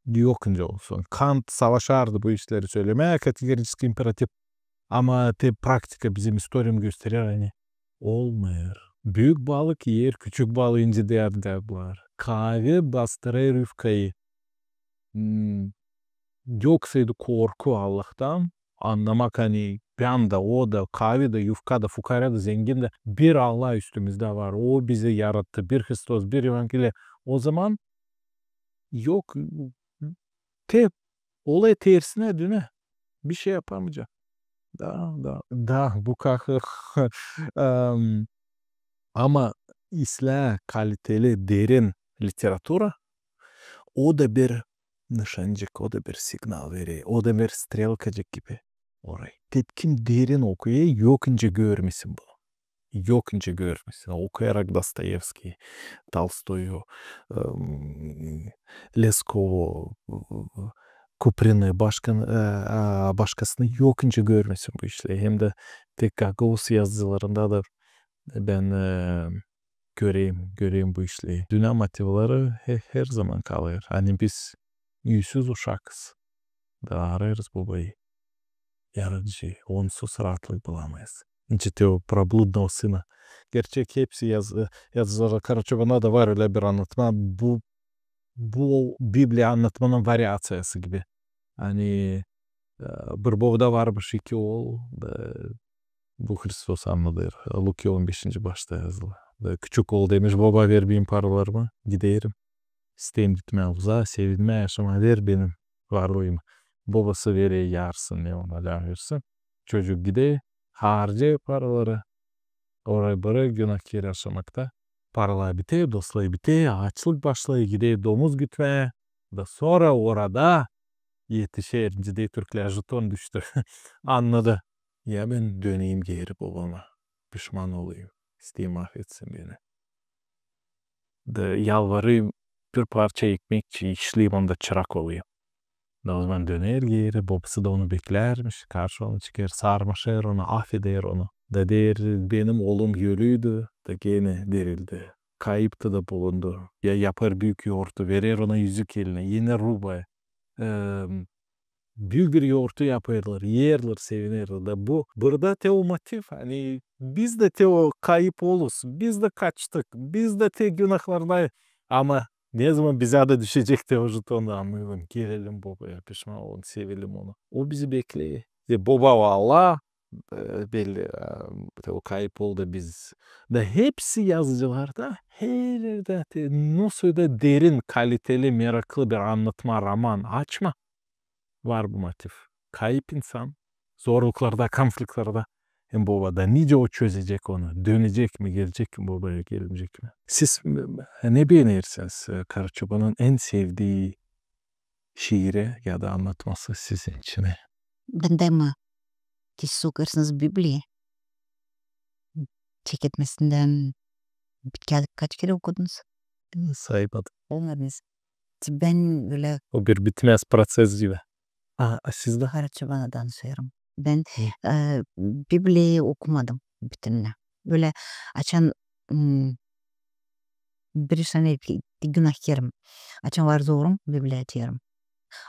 Yokunca olsun. Kant savaşardı bu işleri sölemää, kategoriçeski imperativ. Ama te praktika bizim istoriyamız gösterer, ani olmêêr. Büük balık iyer küçük balıı, incä deerlär. Kaavi bastırêr yufkayı. Hmm, yoksaydı korku Allahtan, annamak, ani bän dä, o da, kaavi dä, yufka da, fukaara da, zengin dä, bir Allah üstümüzdä var. O bizi yarattı, bir Hristos, bir Evangeliya. O zaman yok, te, olay tersinä dönä. Bişey yapamayacek. Da, da, da, bu kahır. Em, ama islää kaliteli, derin literatura, o da bir nışancık, o da bir signal verer, o da bir strelkacık gibi orayı. Te kim derin okuyêr, yokunca görmesin bunu. Yokunca görmesin. Okuyarak Dostoyevskiyi, Tolstoyu, em, Leskovu, Kuprini, başka, e, a, başkasını yokunca görmesin bu işleri. Hem dä te gagauz yazıcılarında da bän, e, görerim, görerim bu işleri. Dünnä motivleri he-, herzaman kalêr. Ani biz üüsüz uşakız. Da arêêrız bobayı, yaradıcıyı. Onsuz raatlık bulamayız. Nicä te o про блудного сына. Gerçi hepsi yaz-, yazıcılarda, Karaçobanda da var ölä bir annatma. Bu, bu Bibliya annatmanın variaţiyası gibi. Ani, e, bir bobada varmış iki ool, da bu Hristos annadêr. Luki on beşinci başta yazılı. Da küçük ool demiş: "Boba, ver benim paralarımı, giderim. İsteerim gitmää uzaa, sevinmää, yaşamaa, ver benim varlıımı." Bobası verer yarısını, ne ona lääzım. Çocuk gider, harcêêr paraları. Orayı bırak, günahkär yaşamakta. Paralar biter, dostlar biter, aaçlık başlêêr, gider domuz gütmää. Da sora orada etişer, nicä deer türklär, jeton düştü. Annadı. Ya bän döneyim geeri bobama. Pişman olayım. İsteerim, afetsin beni. Da yalvarayım, bir parça ekmek için işleyim, onda çırak olayım. Da o zaman döner geeri, bobası da onu beklärmiş, karşı onu çıkêr, sarmaşêr onu, afeder onu. Da deer: "Benim oolum ölüydü, da genä dirildi. Kayıptı da bulundu." Ya yapêr büük yortu, verer ona üzük elinä, iner Rubaya. Em, büük bir yortu yapêrlar, iyerlär, sevinerlär. Da bu, burada te o motiv, ani biz dä te o kayıp ooluz, biz dä kaçtık, biz dä te günahlarda. Ama ne zaman bizä dä düşecek te o jeton, da anlayalım, gelelim bobaya, pişman olalım, sevelim onu. O bizi bekleer. E, boba o Allah, e, belli, e, te o kayıp ool da biz. Da hepsi yazıcılarda, her erdä te, nasıl da derin, kaliteli, meraklı bir annatma, roman açma. Var bu motiv. Kayıp insan, zorluklarda, konfliktlerde. Hem boba da nicä o çözecek onu? Dönecek mi, gelecek mi bobaya, gelmeyecek mi? Siz, m-, ne beenersiniz, e, Karaçobanın en sevdii şiiri ya da annatması sizin için? Bendä mi? Siz sokêrsınız Bibliya. Çeketmesindän bitkälik kaç kerä okudunuz? Saymadım. Olmadınız. Bän ölä... O bir bitmäz proţes gibi. A, a siz dä? Karaçobana danışêrım. Bän, e, Bibliyayı okumadım bütününä. Ölä açan, m, bir iş, ani, günahkärim. Açan var zorum, Bibliya açêrım.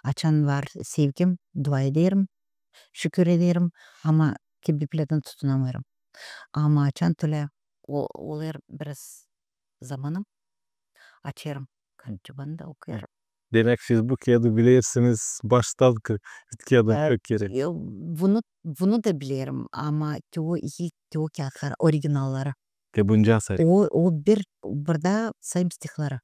Açan var sevgim, dua ederim, şükür ederim, ama ki Bibliyadan tutunamêêrım. Ama açan tölä o-, olêr biraz zamanım, açêrım, Karaçobanı da okuyêrım. Demek, siz bu kiyatı bilersiniz baştan kı-, kiyatın kök keri. Bunu, bunu da bilerim, ama te o iki, te o kiyatlar, originalları. Te bunca sayı. O, o bir, burada sayım stihları.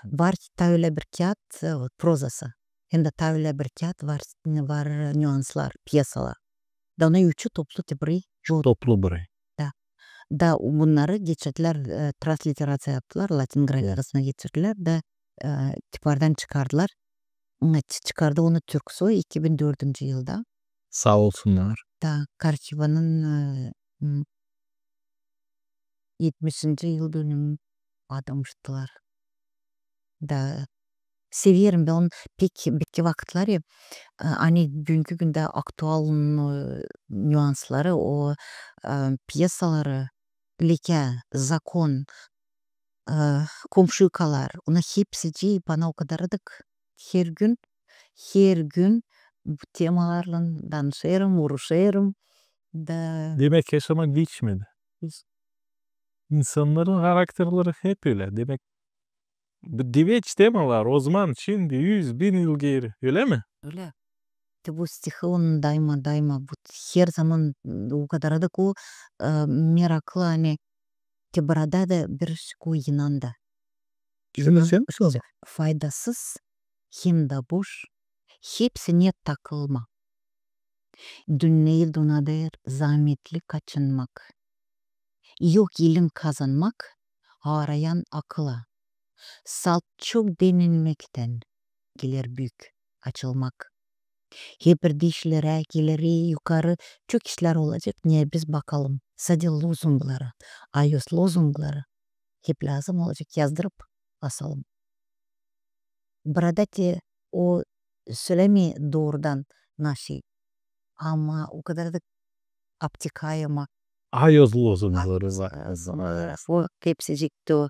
Var taa ölä bir kiyat, e, prozası. Hem dä taa ölä bir kiyat var, var nüanslar, pyesalar. Da onnar üçü toplu te burayı. Toplu burayı. Da. Da bunnarı geçirdilär, e, transliteraţiya yaptılar, latin grafikasına geçirdilär da, e, tipardan çıkardılar. Çıkardı onu Türksoy iki bin dördüncü yılda. Saa olsunnar. Da Karçivanın, e, m, etmişinci yıl dönümü adamıştılar. Da severim bän onu pek, belki vakıtları, e, ani büünkü gündä aktual, e, nüansları, o, e, pyesaları, lekä, zakon, e, komşuykalar, onnar hepsicii bana o kadar adık. Her gün, her gün bu temalarlan danışêrım, uuraşêrım. Da. Demek, yaşamak diişmedi. İnsannarın harakterleri hep ölä. Demek, bu diveç temalar ozaman, şindi, üz, bin yıl geeri. Ölä mi? Ölä. Te bu stihı onun daima, daima, bu her zaman, m, o kadar adık o, e, meraklı, ani te burada da biricik o inan da. Bizim de sen mi sordun? Faydasız, hem dä boş, hepsinä takılma. Dünnä donadêr zaametli kaçınmak. Yok ilim kazanmak, aarayan akıla. Salt çok denemekten geler büük açılmak. Hep bir diişlerä geler yukarı, çok işlär olacek, ne biz bakalım. Sade lozungları, ayoz lozungları hep lääzım olacek yazdırıp asalım. Burada te o sölämeer doorudan naşey, ama o kadar da aptikaema. Ayoz lozungları var. O hepsicik te o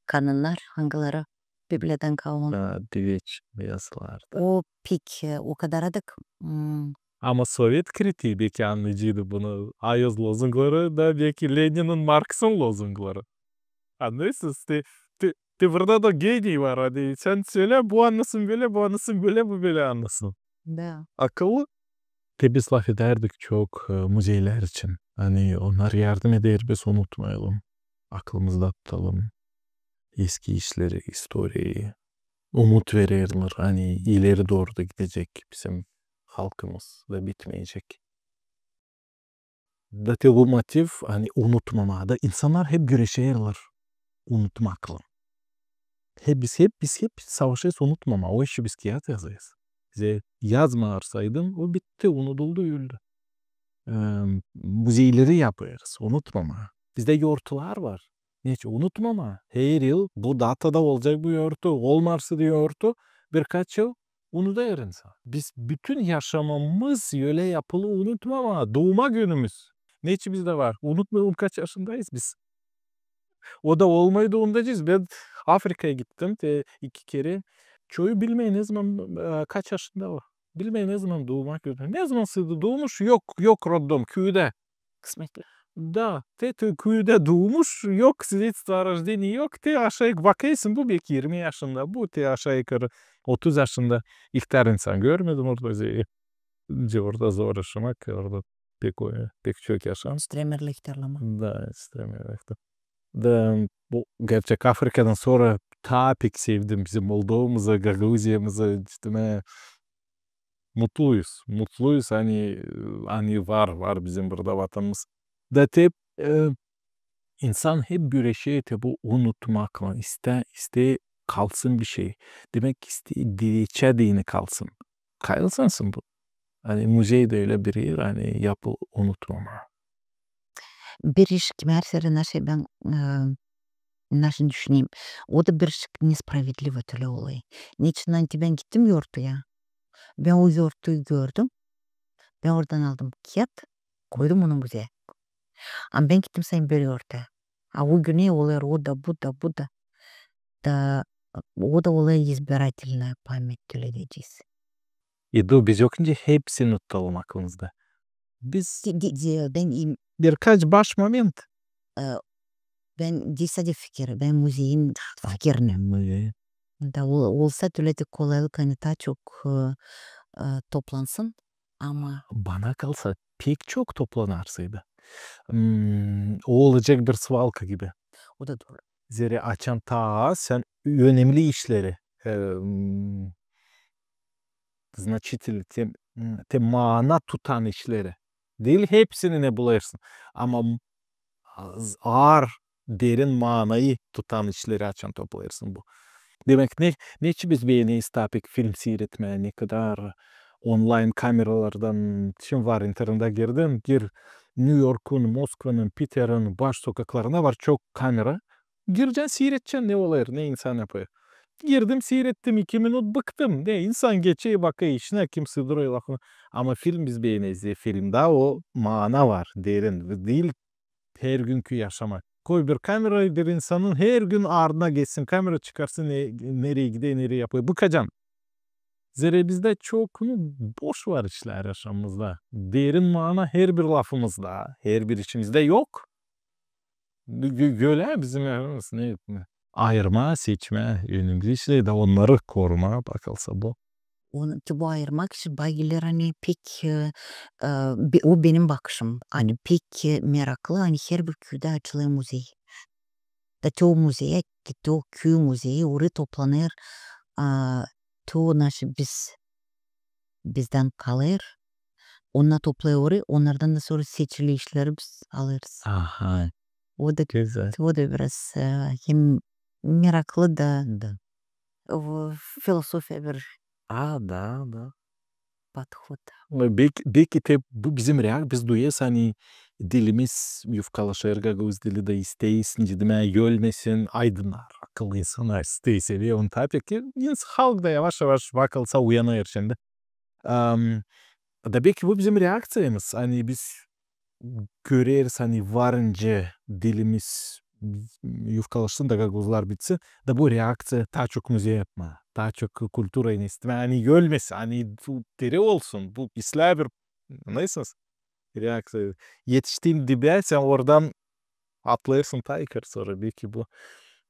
kanunnar, angıları Bibliyadan kalma. Ha, diveç yazılarda. O pek, e, o kadar adık, m, Ama sovet kritii beki annaycıydı bunu. Ayoz lozungları da beki Leninin, Marksın lozungları. Annêêrsınız, te, te, te burada da geniy var, ani sän sölä, bu annasın bölä, bu annasın bölä, bu bölä annasın. Da. Akıllı. Te biz lafedärdik çok, e, muzeylär için. Ani onnar yardım eder, biz unutmayalım aklımızda tutalım eski işleri, istoriyayı. Umut vererlär, ani ileri dooru da gidecek bizim halkımız da bitmeyecek. Da te bu motiv, ani unutmamaa da insannar hep güreşerlär unutmaklan. Hep biz, hep biz, hep savaşêrız unutmamaa. O işi biz kiyat yazêrız. Bize yazmêêrsaydılar, o bitti, unuduldu, öldü. E, muzeyleri yapêrız unutmamaa. Bizdä yortular var. Neçin unutmamaa? Her yıl bu datada olacek bu yortu, olmarsa da yortu, birkaç yıl unudêr insan. Biz bütün yaşamamız ölä yapılı unutmamaa. Duuma günümüz. Neçin bizdä var? Unutmayalım, kaç yaşındayız biz. O da olmayı da unudacez. Bän Afrikaya gittim te iki kerä. Çoyu bilmeer, ne zaman, e, kaç yaşında o. Bilmeer, ne zaman duuma günü. Ne zaman sıydı duumuş, yok, yok roddom, küüdä. Kısmetli. Da, te, te küüdä duumuş, yok, свидетельство о рождении yok, te aşaarı bakêrsın, bu beki irmi yaşında, bu te aşaarı otuz yaşında. İhtär insan görmedim orada, ze-, orada zor yaşamak, orada pek o, pek çok yaşam. Stremerlehter ama. Da, stremerlehter. Da bu gerçek Afrikadan sora taa pek sevdim bizim Moldovamızı, Gagauziyamızı, işte, me-, mutluyuz. Mutluyuz, ani, ani var, var bizim burada vatanımız. Da te, e, insan hep güreşer te bu unutmaklan, iste, iste kalsın bir şey. Demek, iste diveçä deyni kalsın. Kayılsansın bu. Ani muzey dä ölä bir er, ani yapı unutmamaa. Bir iş, kim her sene naşey bän, e, naşey düşünerim. O da bir iş nespravedlivo, ölä olêr. Neçin ani bän gittim yortuya. Bän o yortuyu gördüm. Bän oradan aldım kiyat, koydum onu muzeyä. Ama bän gittim sayın bir yortuya. A o güney olêr o da, bu da, bu da. Da o da olêr избирательная память, ölä deyecez. E, dur, biz yok nicä hepsini tutalım aklımızda. Biz de, de, de, bän im- Birkaç baş moment. E, bän diil sade fikir, bän muzeyin fikirini. Muzeyin. Da ol-, olsa ölä dä kolaylık, ani taa çok, e, e, toplansın, ama bana kalsa, pek çok toplanarsaydı. Hmm, o olacek bir svalka gibi. O da dooru. Zerä açan taa sän önemli işleri, e, m, значительный, te, m, te mana tutan işleri. Diil hepsini ne bulêrsın. Ama m, az-, aar, derin manayı tutan işleri açan toplêêrsın bu. Demäk, ne, neçin biz beeneriz taa pek film siiretmää, ne kadar onlayn kameralardan, şindi var internettä girdin, gir New Yorkun, Moskvanın, Piterin baş sokaklarına var çok kamera. Girecän, siiredecän, ne olêr, ne insan yapêr. Girdim, siirettim iki minut, bıktım. Ne, insan geçer, bakêr işinä, kimsey durêr lafını. Ama film biz beeneriz, e, filmdä o mana var, derin. Diil hergünkü yaşamak. Koy bir kamera bir insanın, hergün ardına geçsin kamera, çıkarsın, ne, nereyi gider, nereyi yapêr. Bıkacan. Zerä bizdä çok, nu, boş var işlär yaşamamızda. Derin mana herbir lafımızda, herbir işimizdä yok. Gö-, gölä bizim yaşamamız ne, ne? Ayırmaa, seçmää, önemli işlär da onnarı korumaa bakılsa bu. Onu, te bu ayırmak için bana geler, ani pek, e, e, be-, o benim bakışım. Ani pek, e, meraklı, ani herbir küüdä açılêr muzey. Da te o muzeyä, te o küü muzeyi, orayı toplanêr, a, te o, naşı biz, bizdän kalêr, onnar toplêêr orayı, onnardan da sora seçili işleri biz alêrız. Aha. O da, gözäl, o da biraz, e, hem meraklı da, da. O filosofiya bir. A, da, da. Подход. Beki, beki te bu bizim reak-, biz duyêrız, ani dilimiz yufkalaşêr, gagauz dili da isteer, nicä demää, ölmesin, aydınnar, akıllı insannar isteer, sever onu, taa pek ins-, halk da yavaş-yavaş bakılsa uyanêr şindi. Am, da beki bu bizim reakţiyamız, ani biz göreriz, ani varınca dilimiz yufkalaşsın da gagauzlar bitsin, da bu reakţiya taa çok muzey yapmaa, taa çok kulturayı ne istemää, ani ölmesin, ani bu diri olsun, bu islää bir, neysä, reakţiya. Etiştin dibä, sän oradan atlêêrsın taa yukarı sora, beki bu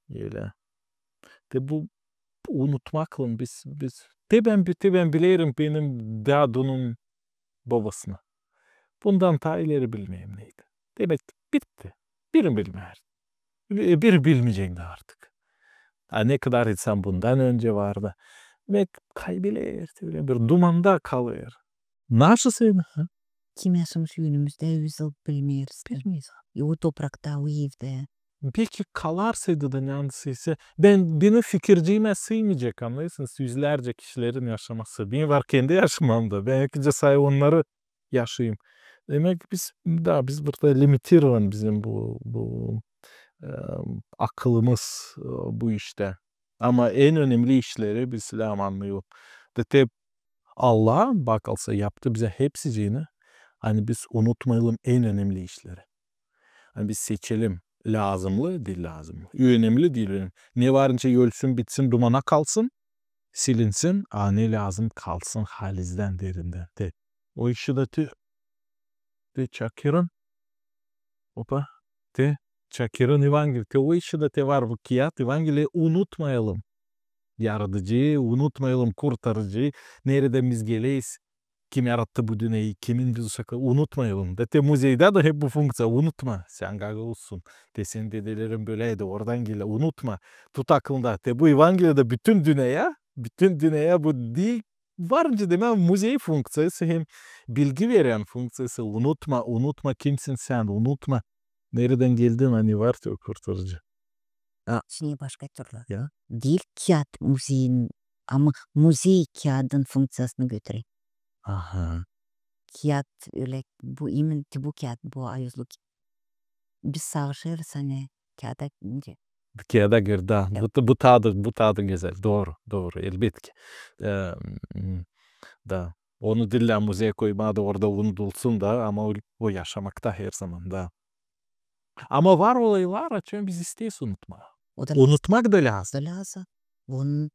ölä. Te bu unutmaklan biz, biz, te bän bi-, te bän bilerim benim dadunun bobasını. Bundan taa ileri bilmeerim neydi. Demäk, bitti. Biri bilmeer. Bi-, biri bilmeyecek dä artık. A ne kadar insan bundan öncä vardı. Demäk, kaybeler, ölä bir dumanda kalêr. Naşı seni, ha? Kim yaşamış önümüzdä üz yıl, bilmeeriz. Bilmeeriz. E, o toprakta, o evdä. Beki kalarsaydı da neredä sä, bän, benim fikirciimä sıymayacek, annêêrsınız, üzlärcä kişilerin yaşaması. Benim var kendi yaşamam da, bän ilk nicä say onnarı yaşayım. Demäk, biz, da, biz burada limitirovan bizim bu, bu, e, akılımız, e, bu iştä. Ama en önemli işleri biz lääzım annayalım. Da te Allah bakılsa yaptı bizä hepsicini, ani biz unutmayalım en önemli işleri. Ani biz seçelim lääzımlı, diil lääzımlı, önemli, diil önemli. Ne varınca ölsün, bitsin, dumana kalsın, silinsin, a ne lääzım kalsın halizdän, derindän. Te o işi dä te, te Çakırın, opa, te Çakırın Evangeliya, te o işi dä te var bu kiyat Evangeliya, unutmayalım Yaradıcıyı, unutmayalım Kurtarıcıyı, neredän biz geleyiz, kim yarattı bu dünneyi, kimin biz uşakları, unutmayalım. Da te muzeydä dä hep bu funkţiya, unutma, sän gagauzsun, te senin dedelerin böläydi, oradan gelä, unutma, tut aklında, te bu Evangeliya da bütün dünneyä, bütün dünneyä bu diil, varınca demää muzey funkţiyası hem bilgi verän funkţiyası, unutma, unutma kimsin sän, unutma neredän geldin, ani var te o Kurtarıcı. A. Şindi başka türlü. Ya. Diil kiyat muzeyin, ama muzey kiyadın funkţiyasını götürer. Aha. Kiyat ölä, bu imin, bu kiyat, bu ayuzlu ki-, biz savaşêrız, ani kiyada nicä. Kiyada girdi, da. Ya. Bu, bu taa da, bu taa da gözäl. Dooru, dooru, elbetki. E, m, da. Onu diil lääzım muzeyä koymaa da orada unudulsun da, ama o, o yaşamakta herzaman da. Ama var olaylar, açan biz isteeriz unutmaa. O da lääzım. Unutmak da lääzım. Da lääzım. Bunun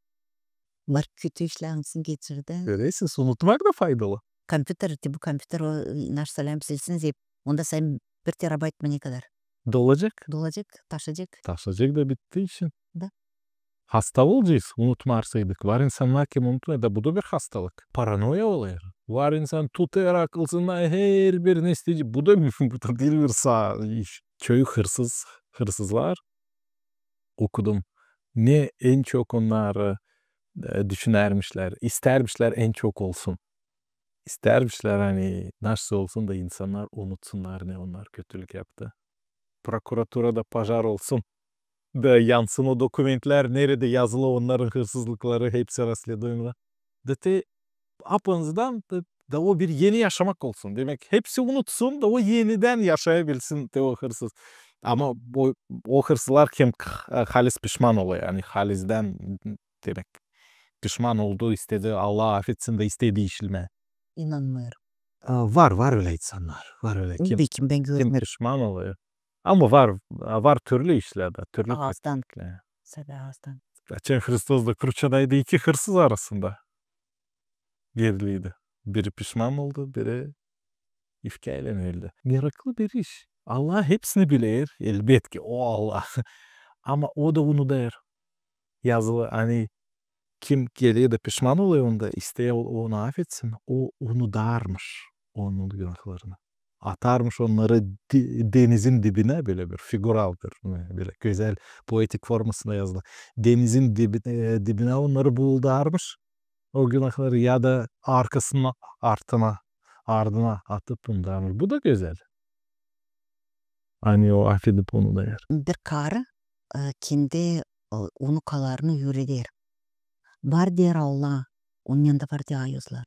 var kötü işlär, anısını geçirdi. Görersin, unutmak da faydalı. Kompüter, te bu kompüter, o, naşey söleyim, silsin deyip, onda sän bir terabayt mı ne kadar? Dolacek. Dolacek, taşıyacek. Taşıyacek da bitti işin. Da. hasta olacez, unutmarsaydık. Var insannar, kim unutmêêr, da bu da bir hastalık. Paranoya olêr. Var insan tutêr akılsında herbir ne isteyecek. Bu da, bu da diil bir saa iş. Çoyu hırsız, hırsızlar, okudum. Ne en çok onnar, e, düşünärmişlär, istärmişlär en çok olsun. İstärmişlär, ani nasıl olsun da insannar unutsunnar, ne onnar kötülük yaptı. Prokuraturada pojar olsun. Da yansın o dokumentlär, neredä yazılı onnarın hırsızlıkları, hepsi расследуемый. Da te apanzıdan da, da o bir eni yaşamak olsun. Demäk, hepsi unutsun da o enidän yaşayabilsin te o hırsız. Ama o, o hırsızlar kim, e, halis pişman olêr, ani halizdän, demäk, pişman oldu, istedi, Allah afetsin da istedi işlemää. İnanmêêrım. A, var, var ölä insannar. Var ölä kim, kim pişman olêr. Ama var, var türlü işlerdä, türlü taktiklär. Azdan. Sade azdan. Açan Hristos da kruçadaydı iki hırsız arasında geriliydi. Biri pişman oldu, biri ifkälän öldü. Meraklı bir iş. Allah hepsini biler, elbetki, o Allah. Ama o da unudêr. Yazılı, ani kim geler da pişman olêr, onda isteer onu afetsin, o unudarmış onun günahlarını. Atarmış onnarı de-, denizin dibinä, bölä bir figural bir, bölä gözäl poetik formasında yazılı. Denizin dibi-, e, dibinä onnarı buuldarmış, o günahları, ya da arkasına, artına, ardına atıp unudarmış. Bu da gözäl. Ani o afedip onu da er. Bir karı, e, kendi, e, unukalarını üüreder. Var, deer, Allah, onun yanında var, deer, ayozlar.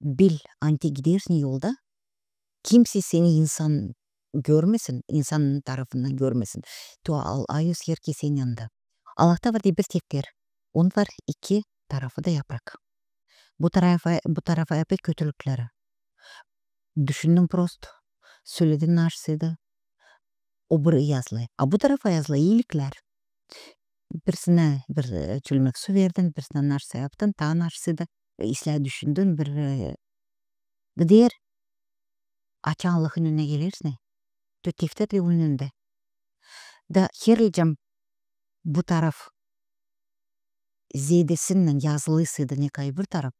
Bil, ani te gidersin yolda, kimsey seni insan görmesin, insanın tarafından görmesin. Te o al-, ayoz herkesin yanında. Allahta var, deer, bir defter. Onun var iki tarafı da yaprak. Bu tarafa, bu tarafa yapêr kötülükleri. Düşündün prosto, söledin naşsıydı, o bir yazılı. A bu tarafa yazılı iiliklär. Birisinä bir, e, çölmäk su verdin, birisinä naşsa yaptın, taa naşsıydı. E, islää düşündün, bir, e, gider, açan Allahın önünä gelersin, te defter de onun önündä. Da herlicä bu taraf zeedesinnän yazılısıydı, ne kay bir taraf,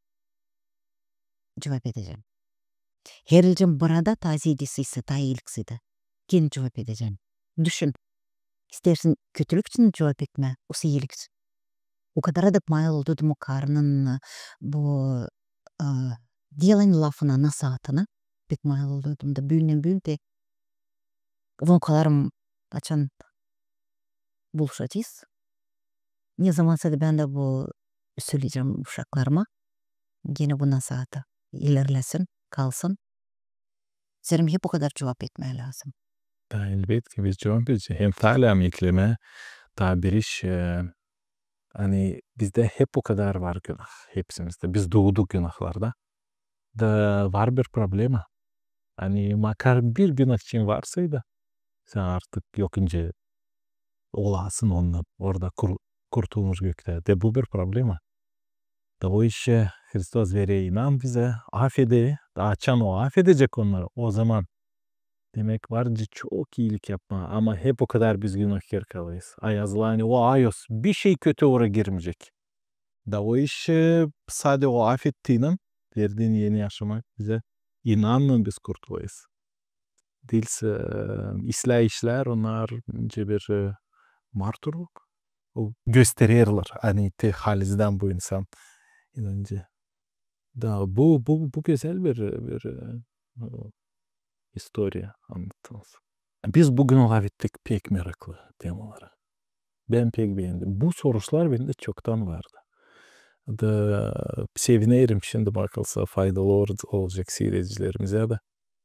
cuvap edecän. Herlicä burada taa zeedesiydi, taa iiliksiydi, kim cuvap edecän? Düşün. İsteersin kötülük için cuvap etmää, osa iilik için. O kadar da pek mayıl oldum o karının, e, bu, e, deelän lafına, nasaatına. Pek mayıl oldum da büündän büün te unukalarım açan buluşacez. Ne zamansa da bän dä bu söleyecäm uşaklarıma. Genä bu nasaatı ilerlesin, kalsın. Zerä hep o kadar cuvap etmää lääzım. Da, elbetki, biz cuvap edecez. Hem taa lääzım eklemää, taa bir iş, e, ani bizdä hep o kadar var günah, hepsimizdä. Biz duuduk günahlarda. Da var bir problema. Ani makar bir günah için varsaydı, sän artık yok nicä olasın ondan, orada kur-, kurtulmuş göktä. Da bu bir problema. Da o işä Hristos verer inan bizä, afeder, da açan o afedecek onnarı, o zaman, demäk, var nicä çok iilik yapmaa, ama hep o kadar biz günahkär kalêrız. A yazılı, ani o ayoz bişey kötü ora girmeyecek. Da o işä sade o afettiynän, verdiin eni yaşamak bizä, inannan biz kurtulêrız. Diilsä, e, islää işlär, onnar nicä bir, e, marturluk. O göstererlär, ani te halizdän bu insan inancı. Da bu, bu, bu gözäl bir, bir, e, istoriya annadtınız. Biz büün lafettik pek meraklı temaları. Bän pek beendim. Bu soruşlar bendä çoktan vardı. Da sevinerim, şindi bakılsa faydalı ol-, olacek siiredicilerimizä dä.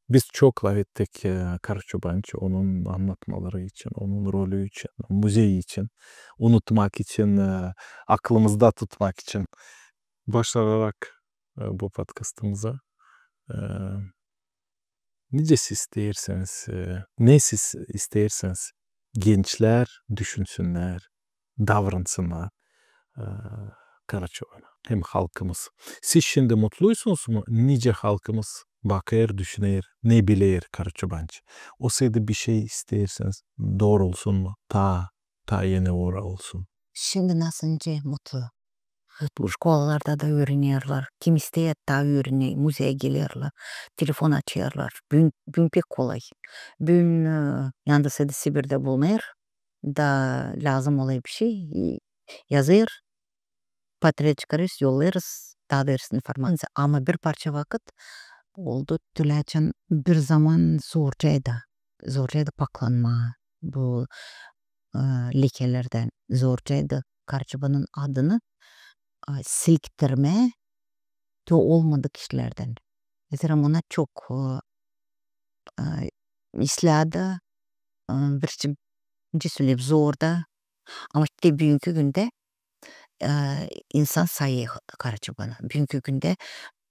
Biz çok lafettik, e, Karaçobançı, onun annatmaları için, onun rolü için, muzeyi için, unutmak için, e, aklımızda tutmak için. Başararak, e, bu podkastımıza, e, nicä siz isteerseniz, e, ne siz isteerseniz, gençlär düşünsünnär, davransınnar, e, Karaçobanı hem halkımız. Siz şindi mutluysunuz mu, nicä halkımız bakêr, düşüner, ne biler Karaçobançı? Olsaydı bişey isteerseniz, doorulsun mu? Taa, taa eni ora olsun. Şindi nasıl nicä mutlu. Şkolalarda da üürenerlär. Kim isteer, taa üürener, muzeyä gelerlär, telefon açêrlar. Büün, büün pek kolay. Büün, e, neredäsä Sibirdä bulunêr, da lääzım olêr bir şey, e, yazêr, portret çıkarêrız, yollêêrız, taa versin informaţiya. Ama bir parça vakıt oldu, tölä açan bir zaman zorcaydı, zorcaydı paklanmaa bu, e, lekelerdän, zorcaydı Karaçobanın adını, e, silktirmää te olmadık işlerdän. Mesela, ona çok, e, e, islää dä, e, bir şey, nicä söleyim, zor da. Ama te büünkü gündä, e, insan sayêr Karaçobanı. Büünkü gündä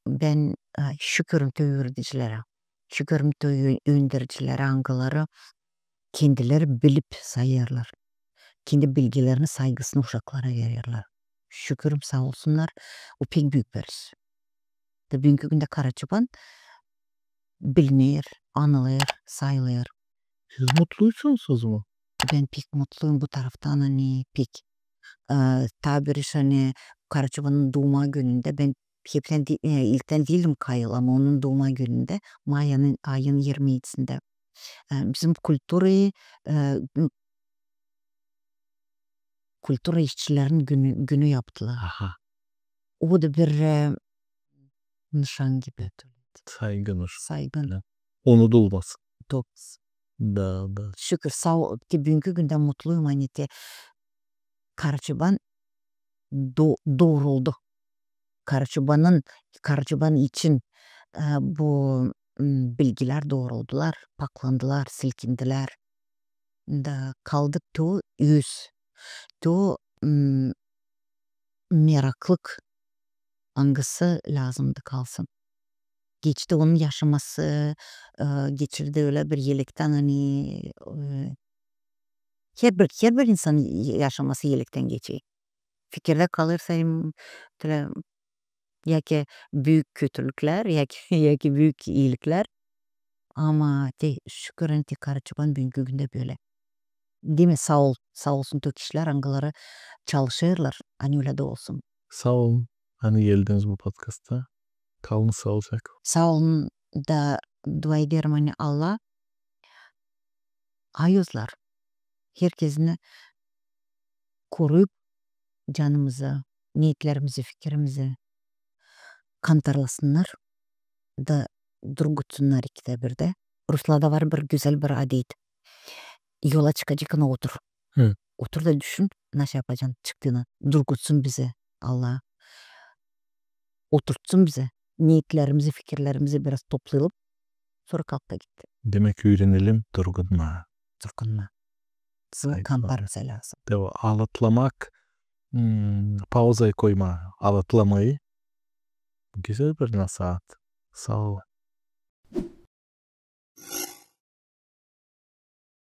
bän, e, şükürüm te üüredicilerä, şükürüm te ü-, üüredicilerä, angıları kendileri bilip sayêrlar. Kendi bilgilerini, saygısını uşaklara vererlär. Şükürüm, saa olsunnar, o pek büük bir iş. Da büünkü gündä Karaçoban biliner, anılêr, sayılêr. Siz mutluysunuz o zaman? Bän pek mutluyum bu taraftan, ani pek. E, taa bir iş, ani Karaçobanın duuma günündä, bän hepsän di-, e, ilktän diildim kayıl, ama onun duuma günündä, may ayın, ayın irmi edisindä, e, bizim kulturayı, e, kultura işçilerinin günü, günü yaptılar. Aha. O da bir, e, nışan gibi. Saygı nış-, saygı. Unudulmaz. Dokuz. Da, da. Şükür, saa ol, te büünkü gündä mutluyum, ani te Karaçoban do-, dooruldu. Karaçobanın, Karaçoban için, e, bu, m, bilgilär dooruldular, paklandılar, silkindilär. Da kaldı to üz, to, m, meraklık, angısı lääzımdı kalsın. Geçti onun yaşaması, e, geçirdi ölä bir elektän, ani, e, herbir, herbir insan yaşaması elektän geçer. Fikirdä kalêr sän, tölä, ya ki büük kötülüklär, ya ki, ya ki büük iiliklär. Ama te şükür, ani te Karaçoban büünkü gündä bölä. Demek, saa ol, saa olsun to kişilär, angıları çalışêrlar, ani ölä dä olsun. Saa olun, ani geldiniz bu podkasta. Kalın saalıcaklan. Saa olun da dua ederim, ani Allah ayuzlar herkezini koruyup, canımızı, neetlerimizi, fikirimizi kantarlasınnar da durgutsunnar ikisä birdä. Ruslarda var bir gözäl bir adet. Yola çıkacaksan, otur. Hı. Otur da düşün, nasıl yapacan çıktığını. Durgutsun bizi Allah. Oturtsun bizi. Neetlerimizi, fikirlerimizi biraz toplayalım. Sora kalk da git. Demek, üürenelim durgunmaa. Durgunmaa. Saygı. Kantarmasa lääzım. Deva, alatlamak, m, pauzaya koymaa alatlamayı. Gözäl bir nasaat. Saa ol.